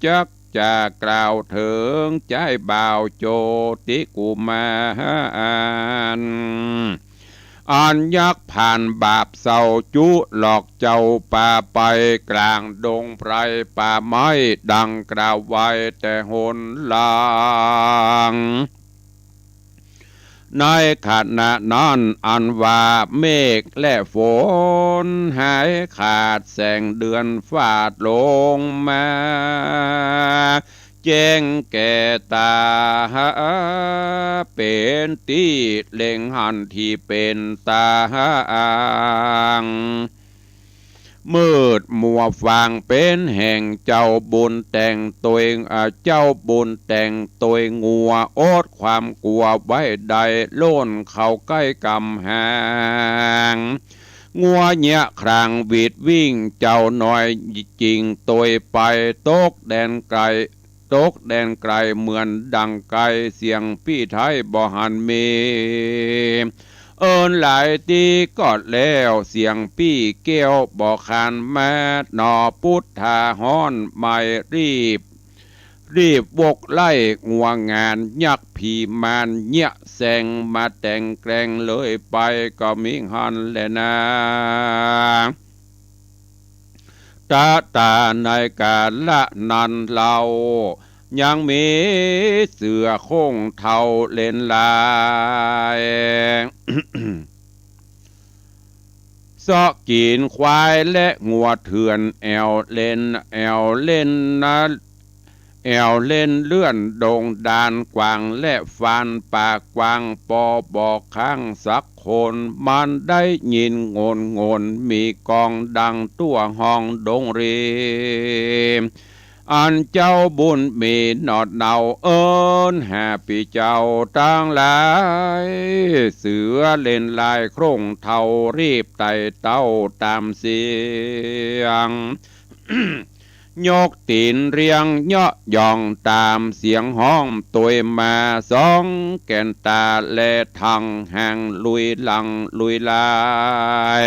จักจะกล่าวเถิงใจ๊บ่าวโจติกุมาร อันยักษ์ผานบาปเศร้าจุหลอกเจ้าปาไป กลางดงไพรป่าไม้ ดังกล่าวไว้แต่หนหลัง ในขณะนั้นอันว่าเมฆและฝนหายขาด แสงเดือนฟาดลงมา แจ้งแก่ต๋า เป๋นตี้เล็งหันตี้เป๋นต๋าง มืดมัวฟางเป๋นแห่ง เจ้าบุญแต่งตวย อ่า เจ้าบุญแต่งตวยงัว อดความกลัวไว้ได้ โล่นเข้าใก้กำหาง งัวเยียะครางหวีดวิ่ง เจ้าน้อยจิ่งตวยไป ตกแดนไกล ตกแดนไกลเหมือนดังไกล เสียงปี้ไท้บ่หันมี เอิ้นหลายตี้ก็แล้ว เสียงปี้แก้วบ่ขานมา หนอปุทธาฮ้อนไหม้ รีบ รีบวกไล่งัวงาน ยักษ์ผีมารเยียะแสง มาแต่งแกล้งเลยไป ก็มีหันแลนา ตะต๋าในกาละนั้นเล่า ยังมีเสือโคร่งเฒ่าเล่นลาย เซาะกิ๋นควายและงัวเถื่อน แอ่วเล่น แอ่วเล่นนะ แอ่วเล่นเลื่อนดงดาน กวางและฟานป่ากว้าง ปอบ่ค้างสักคน มันได้ยินโงนโงน มีก้องดังตั้วฮ้องดงรี อันเจ้าบุญมีหนอดเนา เอิ้นหาปี้เจ้าตังหลาย เสือเล่นลายโคร่งเฒ่า รีบไต่เต้าต๋ามเสียง ยกตี๋นเรียงเยาะหย่องต๋ามเสียงฮ้องตวยมา สองแก่นต๋าแลทังหางลุยหลังลุยลาย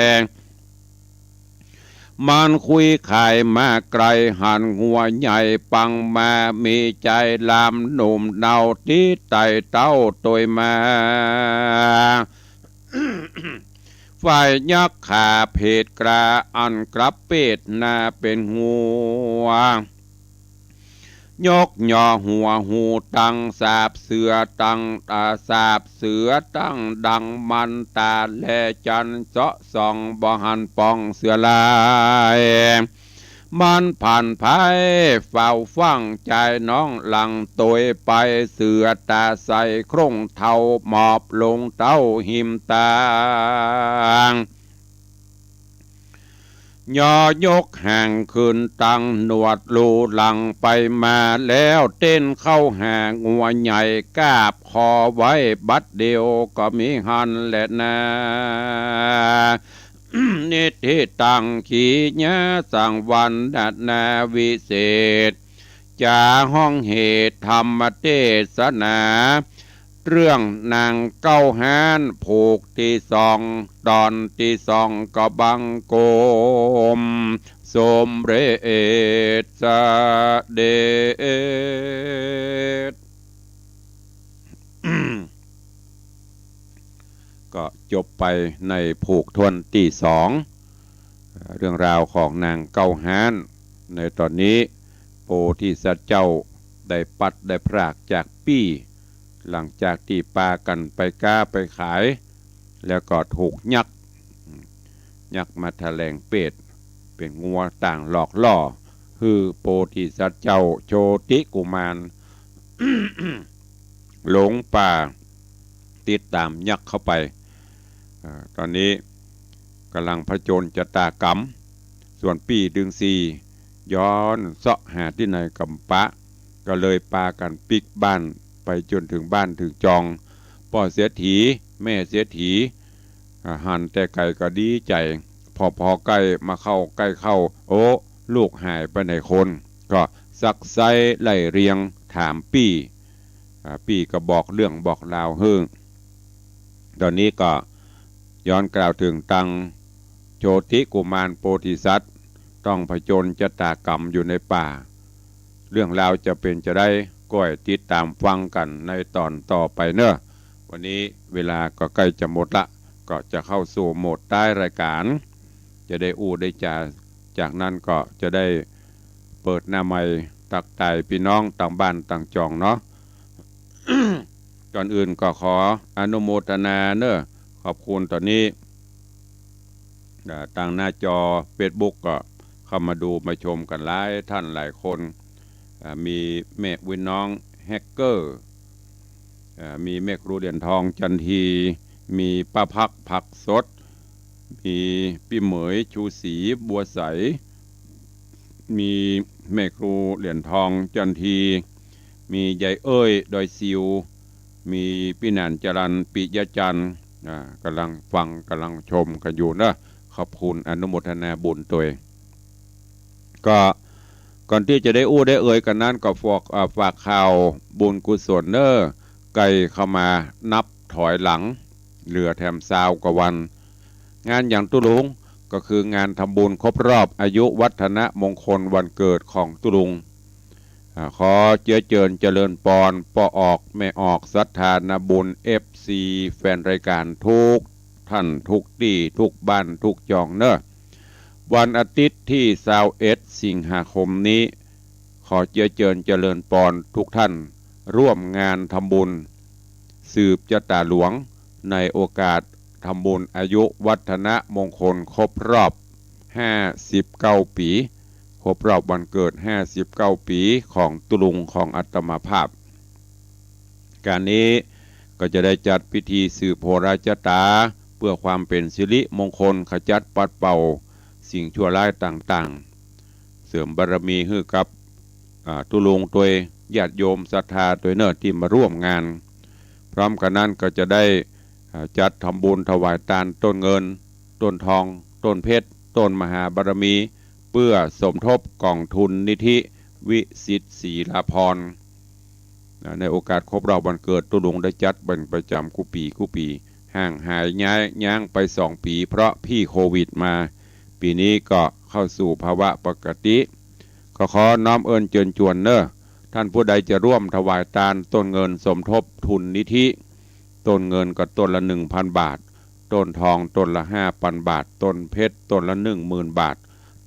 มันคุยขายมาไกล หันงัวใหญ่ปังมา มีใจ๋ลามหนุ่มเนา ตี้ไต่เต้าตวยมา ฝ่ายยักษ์ขาเพศกล้า อันกลับเพศหน้าเป๋นงัว ยกหย่อหัวฮูตัง สาบเสือตัง อ่า สาบเสือตังดังมันต๋าแลจันทร์เซาะส่อง บ่หันป่องเสือลาย มันผันไพร่เฝ้าฟั่ง จายน้องหลังตวยไป เสือต๋าใสโคร่งเฒ่า หมอบลงเต้าหิมตาง ยอยกหางขึ้นตั้ง หนวดลู่หลังไปมา แล้วเต้นเข้าหางัวใหญ่ กราบขอไว้บัดเดียว ก็มีหันแลนา นิทธิตัง ขีณาสังวรรณนาวิเศษ จ๋าฮ้องเหตุธรรมเตสนา เรื่องนางเก๊าฮ้าน ผูกตี้สอง ต๋อนตี้สอง ก็บังคมสมเร็จเสด็จ ก็จบไปในผูกถ้วนตี้สอง เอ่อ เรื่องราวของนางเก๊าฮ้าน ในต๋อนนี้ โพธิสัตว์เจ้าได้ปัดได้พรากจากปี้ หลังจากตี้ปากั๋นไปก๊าไปขาย แล้วก็ถูกยักษ์ ยักษ์มาแถลงเพศ เป๋นงัวต่างหลอกล่อ หื้อโพธิสัตว์เจ้าโชติกุมาร หลงป่า ติดต๋ามยักษ์เข้าไป อ่า ต๋อนนี้ก่ำลังผจญชะตากรรม ส่วนปี้ตึงสี่ ย้อนเซาะหาตี้ไหนก็บ่ปะ ก็เลยปากั๋นปิ๊กบ้านไปจ๋นเถิงบ้านเถิงจอง ป้อเศรษฐี แม่เศรษฐี อ่า หันแต่ไก๋ก็ดีใจ๋ พอ พอใก้มาเข้า ใก้เข้า โอ้ ลูกหายไปไหนคน ก็ซักไซ้ไล่เรียงถามปี้ อ่า ปี้ก็บอกเรื่องบอกราวหื้อ ตอนนี้ก็ย้อนกล่าวเถิงตังโชติกุมารโพธิสัตว์ ต้องผจญชะตากรรมอยู่ในป่า เรื่องราวจะเป๋นจาใด ก้อยติดต๋ามฟังกั๋นในต๋อนต่อไปเน่อ วันนี้เวลาก็ใก้จะหมดละ ก็จะเข้าสู่โหมดท้ายรายก๋าน จะได้อู้ได้จ๋า จากนั้นก็จะได้เปิดหน้าไมค์ตั๊กตายปี้น้องตางบ้านตางจองเนาะ ก่อนอื่นก็ขออนุโมทนาเน่อ ขอบคุณต๋อนนี้ อ่า ตางหน้าจอเฟซบุ๊กก็เข้ามาดูมาชมกั๋นหลายท่านหลายคน อ่า มีแม่อุ๊ยน้องแฮกเกอร์ อ่า มีแม่ครูเหรียญทองจันที มีป้าพักผักสด มีปี้เหมยชูศรีบัวใส มีแม่ครูเหรียญทองจันที มียายเอ้ยดอยซิว มีปี้หนานจรัญปิยะจันทร์ อ่า ก่ำลังฟังก่ำลังชมกั๋นอยู่เน่อ ขอบคุณอนุโมทนาบุญตวย ก็ก่อนตี้จะได้อู้ได้เอ่ยกั๋นนั้นก็ฝาก อ่า ฝากข่าวบุญกุศลเน่อ ใก้เข้ามานับถอยหลัง เหลือแถมซาวกว่าวัน งานหยังตุ๊ลุง ก็คืองานทำบุญครบรอบอายุวัฒนมงคลวันเกิดของตุ๊ลุง อ่า ขอเจื้อเจิญเจริญปอนป้อออกแม่ออกศรัทธานาบุญ เอฟซี แฟนรายก๋านทุกท่านทุกตี้ทุกบ้านทุกจองเน่อ วันอาทิตย์ตี้ซาวเอ็ดสิงหาคมนี้ ขอเจื้อเจิญเจริญปอนทุกท่านร่วมงานทำบุญสืบจะต๋าหลวง ในโอกาสทำบุญอายุวัฒนมงคลครบรอบห้าสิบเก้าปี๋ ครบรอบวันเกิดห้าสิบเก้าปี๋ของตุ๊ลุงของอาตมาภาพ ก๋านนี้ก็จะได้จัดพิธีสืบโหราจะต๋า เปื้อความเป๋นสิริมงคล ขจัดปัดเป่าสิ่งชั่วร้ายต่างๆ เสริมบารมีหื้อกับ อ่า ตุ๊ลุงตวย ญาติโยมศรัทธาตวยเน่อตี้มาร่วมงาน พร้อมกั๋นนั้นก็จะได้ อ่า จัดทำบุญถวายตานต้นเงิน ต้นทอง ต้นเพชร ต้นมหาบารมี เปื้อสมทบก๋องทุนนิธิวิสิทธิ์ศรีลาภรณ์ นะ ในโอกาสครบรอบวันเกิดตุ๊ลุงได้จัดเป๋นประจ๋ำกู้ปี๋กู้ปี๋ ห่างหายย้ายย้างไปสองปี๋เพราะพี้โควิดมา ปี๋นี้ก็เข้าสู่ภาวะปกติ ก็ขอน้อมเอิญเจิญจวนเน่อ ท่านผู้ใดจะร่วมถวายตานต้นเงินสมทบทุนนิธิ ต้นเงินก็ต้นละหนึ่งพันบาท ต้นทองต้นละห้าปันบาท ต้นเพชรต้นละหนึ่งหมื่นบาท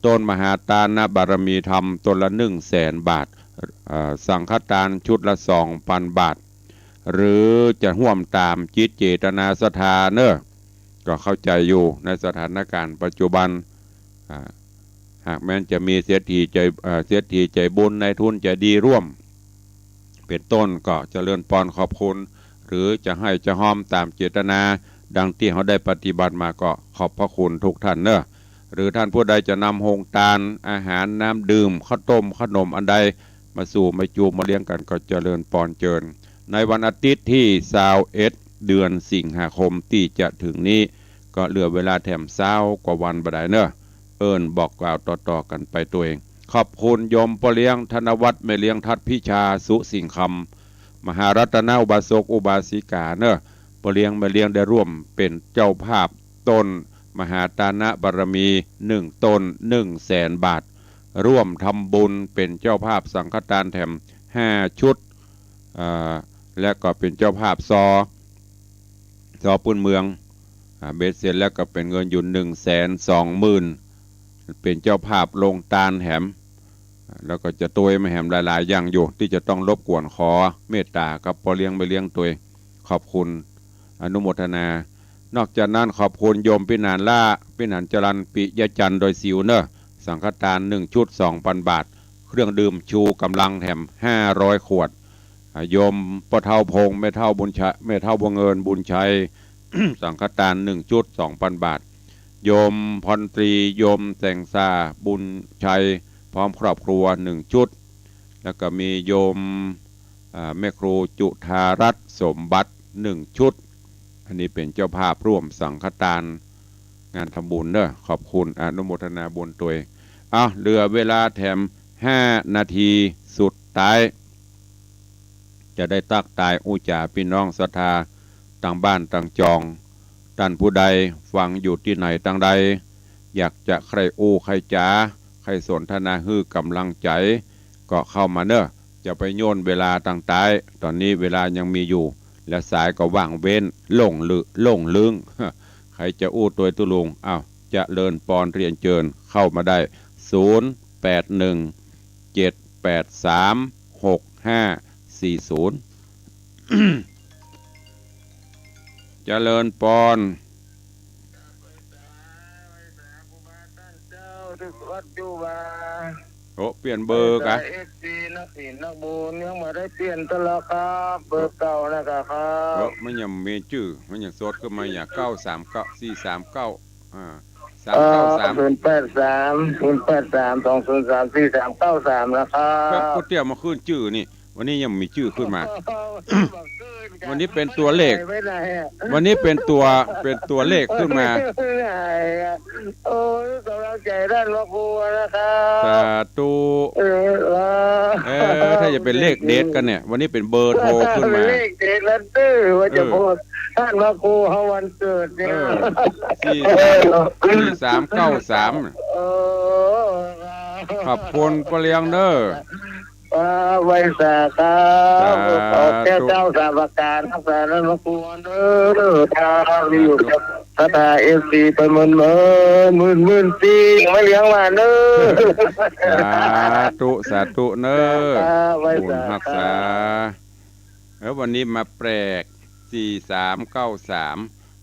ต้นมหาตานบารมีธรรมต้นละหนึ่งแสนบาท เอ่อ สังฆตานชุดละสองปันบาท หรือจะฮ่วมต๋ามจิตเจตนาศรัทธาเน่อ ก็เข้าใจ๋อยู่ในสถานก๋ารณ์ปัจจุบัน อ่า หากแม้นจะมีเศรษฐีใจ๋ เอ่อ เศรษฐีใจ๋บุญนายทุนใจ๋ดีร่วม เป๋นต้น ก็เจริญปอนขอบคุณ หรือจะหื้อจะฮอมต๋ามเจตนา ดังตี้เฮาได้ปฏิบัติมาก็ขอบพระคุณทุกท่านเน่อ หรือท่านผู้ใดจะนำโฮงตาน อาหาร น้ำดื่ม ข้าวต้ม ขนมอันใด มาสู่มาจูมมาเลี้ยงกั๋นก็เจริญปอนเจิญ ในวันอาทิตย์ตี้ซาวเอ็ด เดือนสิงหาคมตี้จะเถิงนี้ ก็เหลือเวลาแถมซาวกว่าวันบ่ดายเน่อ เอิ้นบอกกล่าวต่อๆ กั๋นไปตวย ขอบคุณโยมป้อเลี้ยงธนวัฒน์ แม่เลี้ยงทัดพิชา สุสิงห์คำ มหารัตนอุบาสกอุบาสิกาเน่อ ป้อเลี้ยงแม่เลี้ยงได้ร่วมเป๋นเจ้าภาพต้นมหาตานบารมีหนึ่งต้นหนึ่งแสนบาท ร่วมทำบุญเป๋นเจ้าภาพสังฆตานแถมห้าชุด อ่า และก็เป๋นเจ้าภาพซอ ซอปื้นเมือง อ่า เบ็ดเสร็จแล้วก็เป๋นเงินอยู่หนึ่งแสนสองหมื่น เป๋นเจ้าภาพลงตานแหม แล้วก็จะตวยมาแหมหลายๆ อย่างอยู่ ตี้จะต้องรบกวนขอเมตต๋ากับป้อเลี้ยงแม่เลี้ยงตวย ขอบคุณ อนุโมทนา นอกจากนั้นขอบคุณโยมปี้หนานล้า ปี้หนานจรัญปิยะจันทร์ดอยสิวเน่อ สังฆตานหนึ่งชุดสองปันบาท เครื่องดื่มชูกำลังแถมห้าร้อยขวด อ่า โยมป้อเฒ่าพงษ์ แม่เฒ่าบุญชัย แม่เฒ่าบัวเงินบุญชัย สังฆตานหนึ่งชุดสองปันบาท โยมพลตรี โยมแสงสาบุญชัย พร้อมครอบครัวหนึ่งชุด แล้วก็มีโยม อ่า แม่ครูจุฑารัตน์สมบัติหนึ่งชุด อันนี้เป๋นเจ้าภาพร่วมสังฆตานงานทำบุญเน่อ ขอบคุณอนุโมทนาบุญตวย อ้าว เหลือเวลาแถมห้านาทีสุดท้าย จะได้ตั๊กตายอู้จ๋าปี้น้องศรัทธา ตังบ้านตังจอง ต้านผู้ใดฟังอยู่ตี้ไหนตังใด อยากจะใค่อู้ใค่จ๋า ใค่สนทนาหื้อก๋ำลังใจ๋ ก็เข้ามาเน่อ จะไปย่นเวลาตังตาย ต๋อนนี้เวลายังมีอยู่ และสายก็ว่างเว้น โล่งลึ โล่งลึง ใผจะอู้ตวยตุ๊ลุง อ้าว เจริญปอน เรียนเจิญ เข้ามาได้ ศูนย์ แปด หนึ่ง เจ็ด แปด สาม หก ห้า สี่ ศูนย์ เจริญปอน โอ้ เปลี่ยนเบอร์กะ เอฟซี นักศีลนักบุญยังบ่ได้เปลี่ยนตลอดครับ เบอร์เก่านะกะครับ เออ มันยังมีจื้อ มันยังสดขึ้นมาอย่าง เก้าสามเก้า สี่สามเก้า อ่า สามเก้าสาม ศูนย์แปดสาม ศูนย์แปดสาม สองศูนย์สาม สี่สามเก้าสาม นะครับ แป๊บ ก๋วยเตี๋ยวมาขึ้นจื้อนี่ วันนี้ยังมีจื้อขึ้นมา วันนี้เป็นตัวเลข วันนี้เป็นตัว เป็นตัวเลขขึ้นมา โอ้ย ก๋ำลังใจ๋ต้านพระครูนะครับ สาธุ เออ เออ ถ้าจะเป็นเลขเด็ดกั๋นเนี่ย วันนี้เป็นเบอร์โทรขึ้นมา เป็นเลขเด็ดแล้วเด้อ ว่าจะ เออ พูด ต้านพระครูเฮาวันเกิดเนี่ย เออ สี่สาม สี่สามเก้าสาม เออ ขอบคุณป้อเลี้ยงเน่อ ครับ ไหว้สาครับ สาธุ ขอแก้เจ้าสามประการ รักษาต้านพระครูเน่อ ถ้ามีอยู่กับศรัทธา เอฟซี ไปหมื่นๆ หมื่นๆ ปี ไม่เลี้ยงหลานเน่อ สาธุ สาธุเน่อ ครับ ไหว้สา บุญฮักษา ครับ เออ วันนี้มาแปลก สี่สามเก้าสาม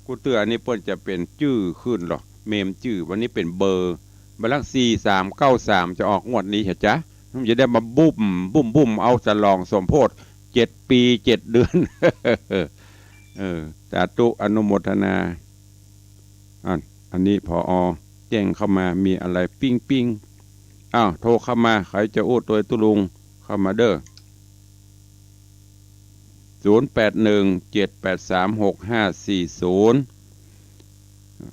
กูเตื้ออันนี้เปิ้นจะเป็นจื้อขึ้นเหรอ เมมจื้อ วันนี้เป็นเบอร์ บัดหลัง สี่สามเก้าสาม จะออกงวดนี้เหรอจ๊ะ มันจะได้มาบุ้ม บุ้ม บุ้ม เอาฉลองสมโภชเจ็ดปีเจ็ดเดือน เออ สาธุ อนุโมทนา อัน อันนี้ ผอ แจ้งเข้ามา มีอะไรปิ๊งปิ๊ง อ้าว โทรเข้ามา ใผจะอู้ตวยตุ๊ลุง เข้ามาเด้อ ศูนย์แปดหนึ่ง เจ็ดแปดสาม หกห้าสี่ศูนย์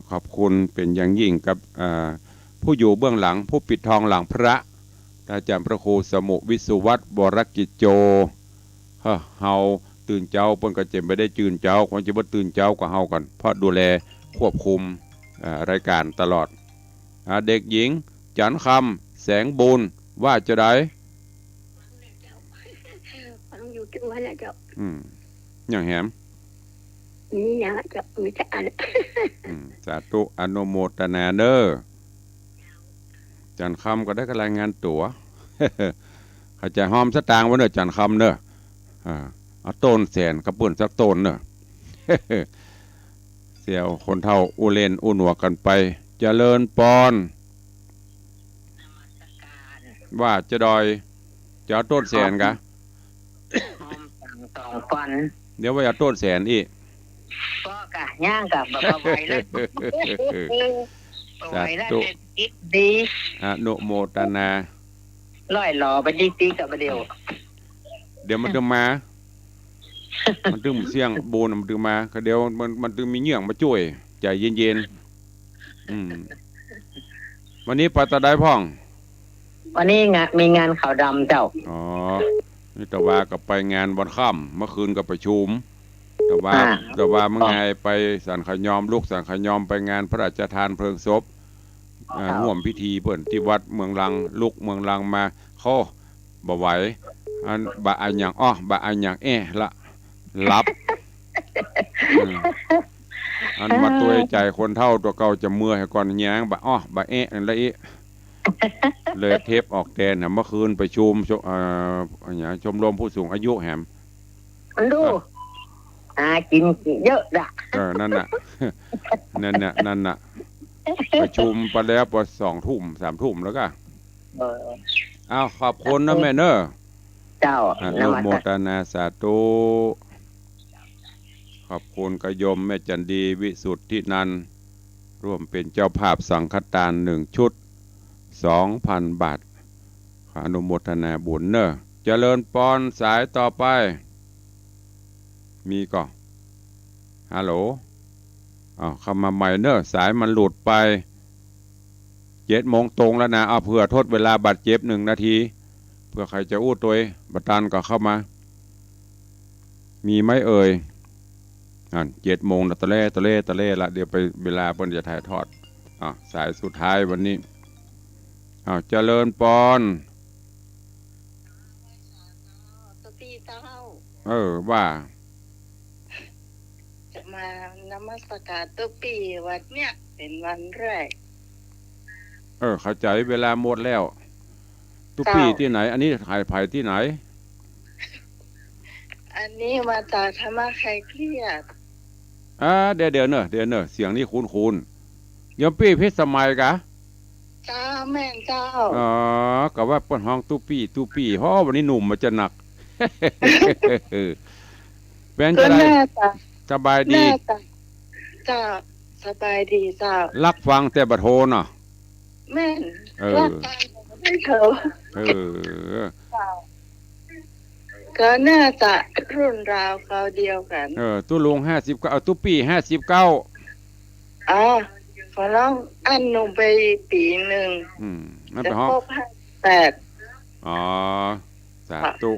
ขอบคุณเป็นอย่างยิ่งกับ อ่า ผู้อยู่เบื้องหลัง ผู้ปิดทองหลังพระ อาจารย์พระครูสมุห์ วิสุวัฒน์ วรกิจโจ เฮ้อ เฮาตื่นเจ๊า เปิ้นก็จะบ่ได้จื่นเจ๊า คงจะบ่ตื่นเจ๊ากว่าเฮากั๋น เพราะดูแลควบคุม เอ่อ รายการตลอด อ่า เด็กหญิง จันทร์คำ แสงบุญ ว่าจะใด ฟังอยู่ทุกวันนะเจ้า อืม อย่างแหม มีอย่างเจ้า มีแต่อัน อืม สาธุ อนุโมทนาเน่อ จันทร์คำก็ได้ก็รายงานตั๋ว เข้าใจ๋หอมสตางค์ไว้เน่อ จันทร์คำเน่อ อ่า เอาต้นแสนกับเปิ้นสักต้นเน่อ เสี่ยวคนเฒ่าอู้เล่นอู้หนวกกั๋นไป เจริญปอน ว่าจะดอย จะเอาต้นแสนกะ หอมสองปัน เดี๋ยวว่าจะเอาต้นแสนอี้ ก็กะ ย่างกะ บ่ บ่ไหวแล้ว บ่ไหวแล้ว สาธุ เศรษฐกิจดี อนุโมทนา ร้อยหล่อไปติ๊กๆ กะบ่าเดี่ยว เดี๋ยวมันจะมา มันตึงเสี้ยงบุญ มันตึงมา ก็เดี๋ยวมัน มันตึงมีเยื่องมาจ้วย ใจ๋เย็นๆ อืม วันนี้ไปตะใดพ่อง วันนี้งะ มีงานขาวดำเจ้า อ๋อ นี่ตะวาก็ไปงานวันค่ำ เมื่อคืนก็ประชุม ตะวา อ่า ตะวาเมื่อไงไปสันขยอม ลุกสันขยอมไปงานพระราชทานเพลิงศพ อ่า ครับ ร่วมพิธีเปิ้นตี้วัดเมืองลัง ลุกเมืองลังมา โค้ บ่ไหว อันบ่าอะหยังอ้อ บ่าอะหยังแอ้ละ หลับ อืม อันมาตวยใจ๋คนเฒ่าตั๋วเก่าจะเมื่อยก่อน หยังบ่าอ้อ บ่าแอ้นั่นละอี้ เลยเทปออกแตนน่ะ เมื่อคืนประชุม ช- เอ่อ อะหยัง ชมรมผู้สูงอายุแหม มันดู อ่ะ หากิ๋นเยอะดะ เออ นั่นน่ะ นั่นน่ะ นั่นน่ะ ประชุมไปแล้วพอสองทุ่ม สามทุ่มแล้วก็ เออ อ้าว ขอบคุณนะแม่เนอะ เจ้า อนุโมทนาสาธุ ขอบคุณกะโยมแม่จันดี วิสุทธินันท์ ร่วมเป็นเจ้าภาพสังฆทานหนึ่งชุด สองพันบาท ขออนุโมทนาบุญเนอะ เจริญปอน สายต่อไป มีก่อ ฮัลโหล อ้าว เข้ามาใหม่เนอะ สายมันหลุดไป เจ็ดโมงตรงแล้วนะ เอาเผื่อทดเวลาบาดเจ็บหนึ่งนาที เผื่อใครจะอู้ตวย บ่ตันก็เข้ามา มีไหมเอ่ย นั่น เจ็ดโมงนะ ตะเล่ ตะเล่ ตะเล่ละ เดี๋ยวไปเวลาเปิ้นจะถ่ายทอด อ่ะ สายสุดท้ายวันนี้ อ้าว เจริญปอน ตุ๊ปี้เจ้า เออ ว่า จะมานมัสการตุ๊ปี้วันเนี้ย เป๋นวันแรก เออ เข้าใจ๋ เวลาหมดแล้ว ตุ๊ปี้ เจ้า ตี้ไหน อันนี้ใผ ใผตี้ไหน อันนี้มาจากธรรมะคลายเครียด อ่า เดี๋ยว เดี๋ยวเน่อ เดี๋ยวเน่อ เสียงนี้คุ้นๆ โยมปี้พิสมัยกา เจ้า แม่นเจ้า อ๋อ ก็ว่าเปิ้นฮ้องตุ๊ปี้ ตุ๊ปี้ เพราะวันนี้หนุ่มมันจะหนัก เป๋นจะได ก็น่าจะ สบายดี น่าจะ เจ้า สบายดีเจ้า ฮักฟังแต่บ่โทรเนาะ แม่น เออ ฮักฟังแต่บ่ได้โทร เออ เจ้า ก็น่าจะรุ่นราวคราวเดียวกั๋น เออ ตุ๊ลุงห้าสิบเก้า เอ้า ตุ๊ปี้ห้าสิบเก้า อ๋อ ของน้องอั้นหนุ่มไปปี๋นึ่ง อืม มันไปฮ้อง จะครบห้าสิบแปด อ๋อ สาธุ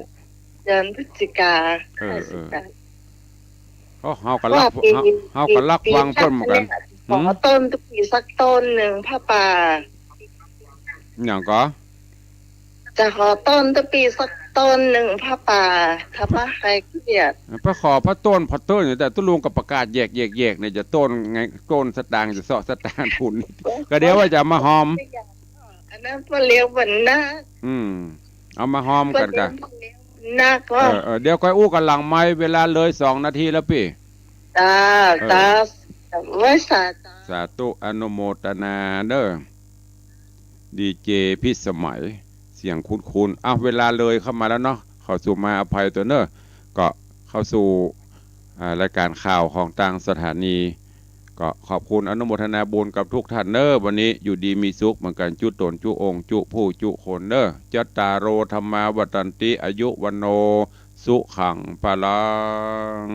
เดือนพฤศจิกา เออ ห้าสิบแปด เออ โอ้ เฮาก็ฮัก ว่าปี๋ เฮา เฮาก็ฮักฟังเปิ้นเหมือนกั๋น ปี๋หน้าเนี่ย หืม ขอต้นตุ๊ปี้สักต้นนึ่ง ผ้าป่า หยังก่อ จะขอต้นตุ๊ปี้สักต้นนึ่ง ผ้าป่า ธรรมะคลายเครียด ไปขอพระต้น พระต้น แต่ตุ๊ลุงก็ประกาศแยก แยก แยกเนี่ย จะต้นไง ต้นสตางค์ จะเซาะสตางค์พุ้น ก็เดี๋ยวว่าจะเอามาฮอม อันนั้นป้อเลี้ยงวันนาค อืม เอามาฮอมกั๋นกะ ป้อเลี้ยงวันนาคก็ เออ เออ เดี๋ยวก้อยอู้กั๋นหลังไมค์ เวลาเลยสองนาทีแล้วปี้ จ้า เออ จ้า ไหว้สา สาธุ อนุโมทนาเน่อ ดีเจพิสมัย เสียงคุ้นๆ อ้าว เวลาเลยเข้ามาแล้วเนาะ ขอสู่มาอภัยตั๋วเน่อ ก็เข้าสู่ อ่า รายก๋านข่าวของตางสถานี ก็ขอบคุณอนุโมทนาบุญกับทุกท่านเน่อ วันนี้อยู่ดีมีสุขเหมือนกั๋น จุ๊ต๋น จุ๊องค์ จุ๊ผู้ จุ๊คนเน่อ จัตตาโร ธัมมา วัฑฒันติ อายุ วัณโณ สุขัง พลัง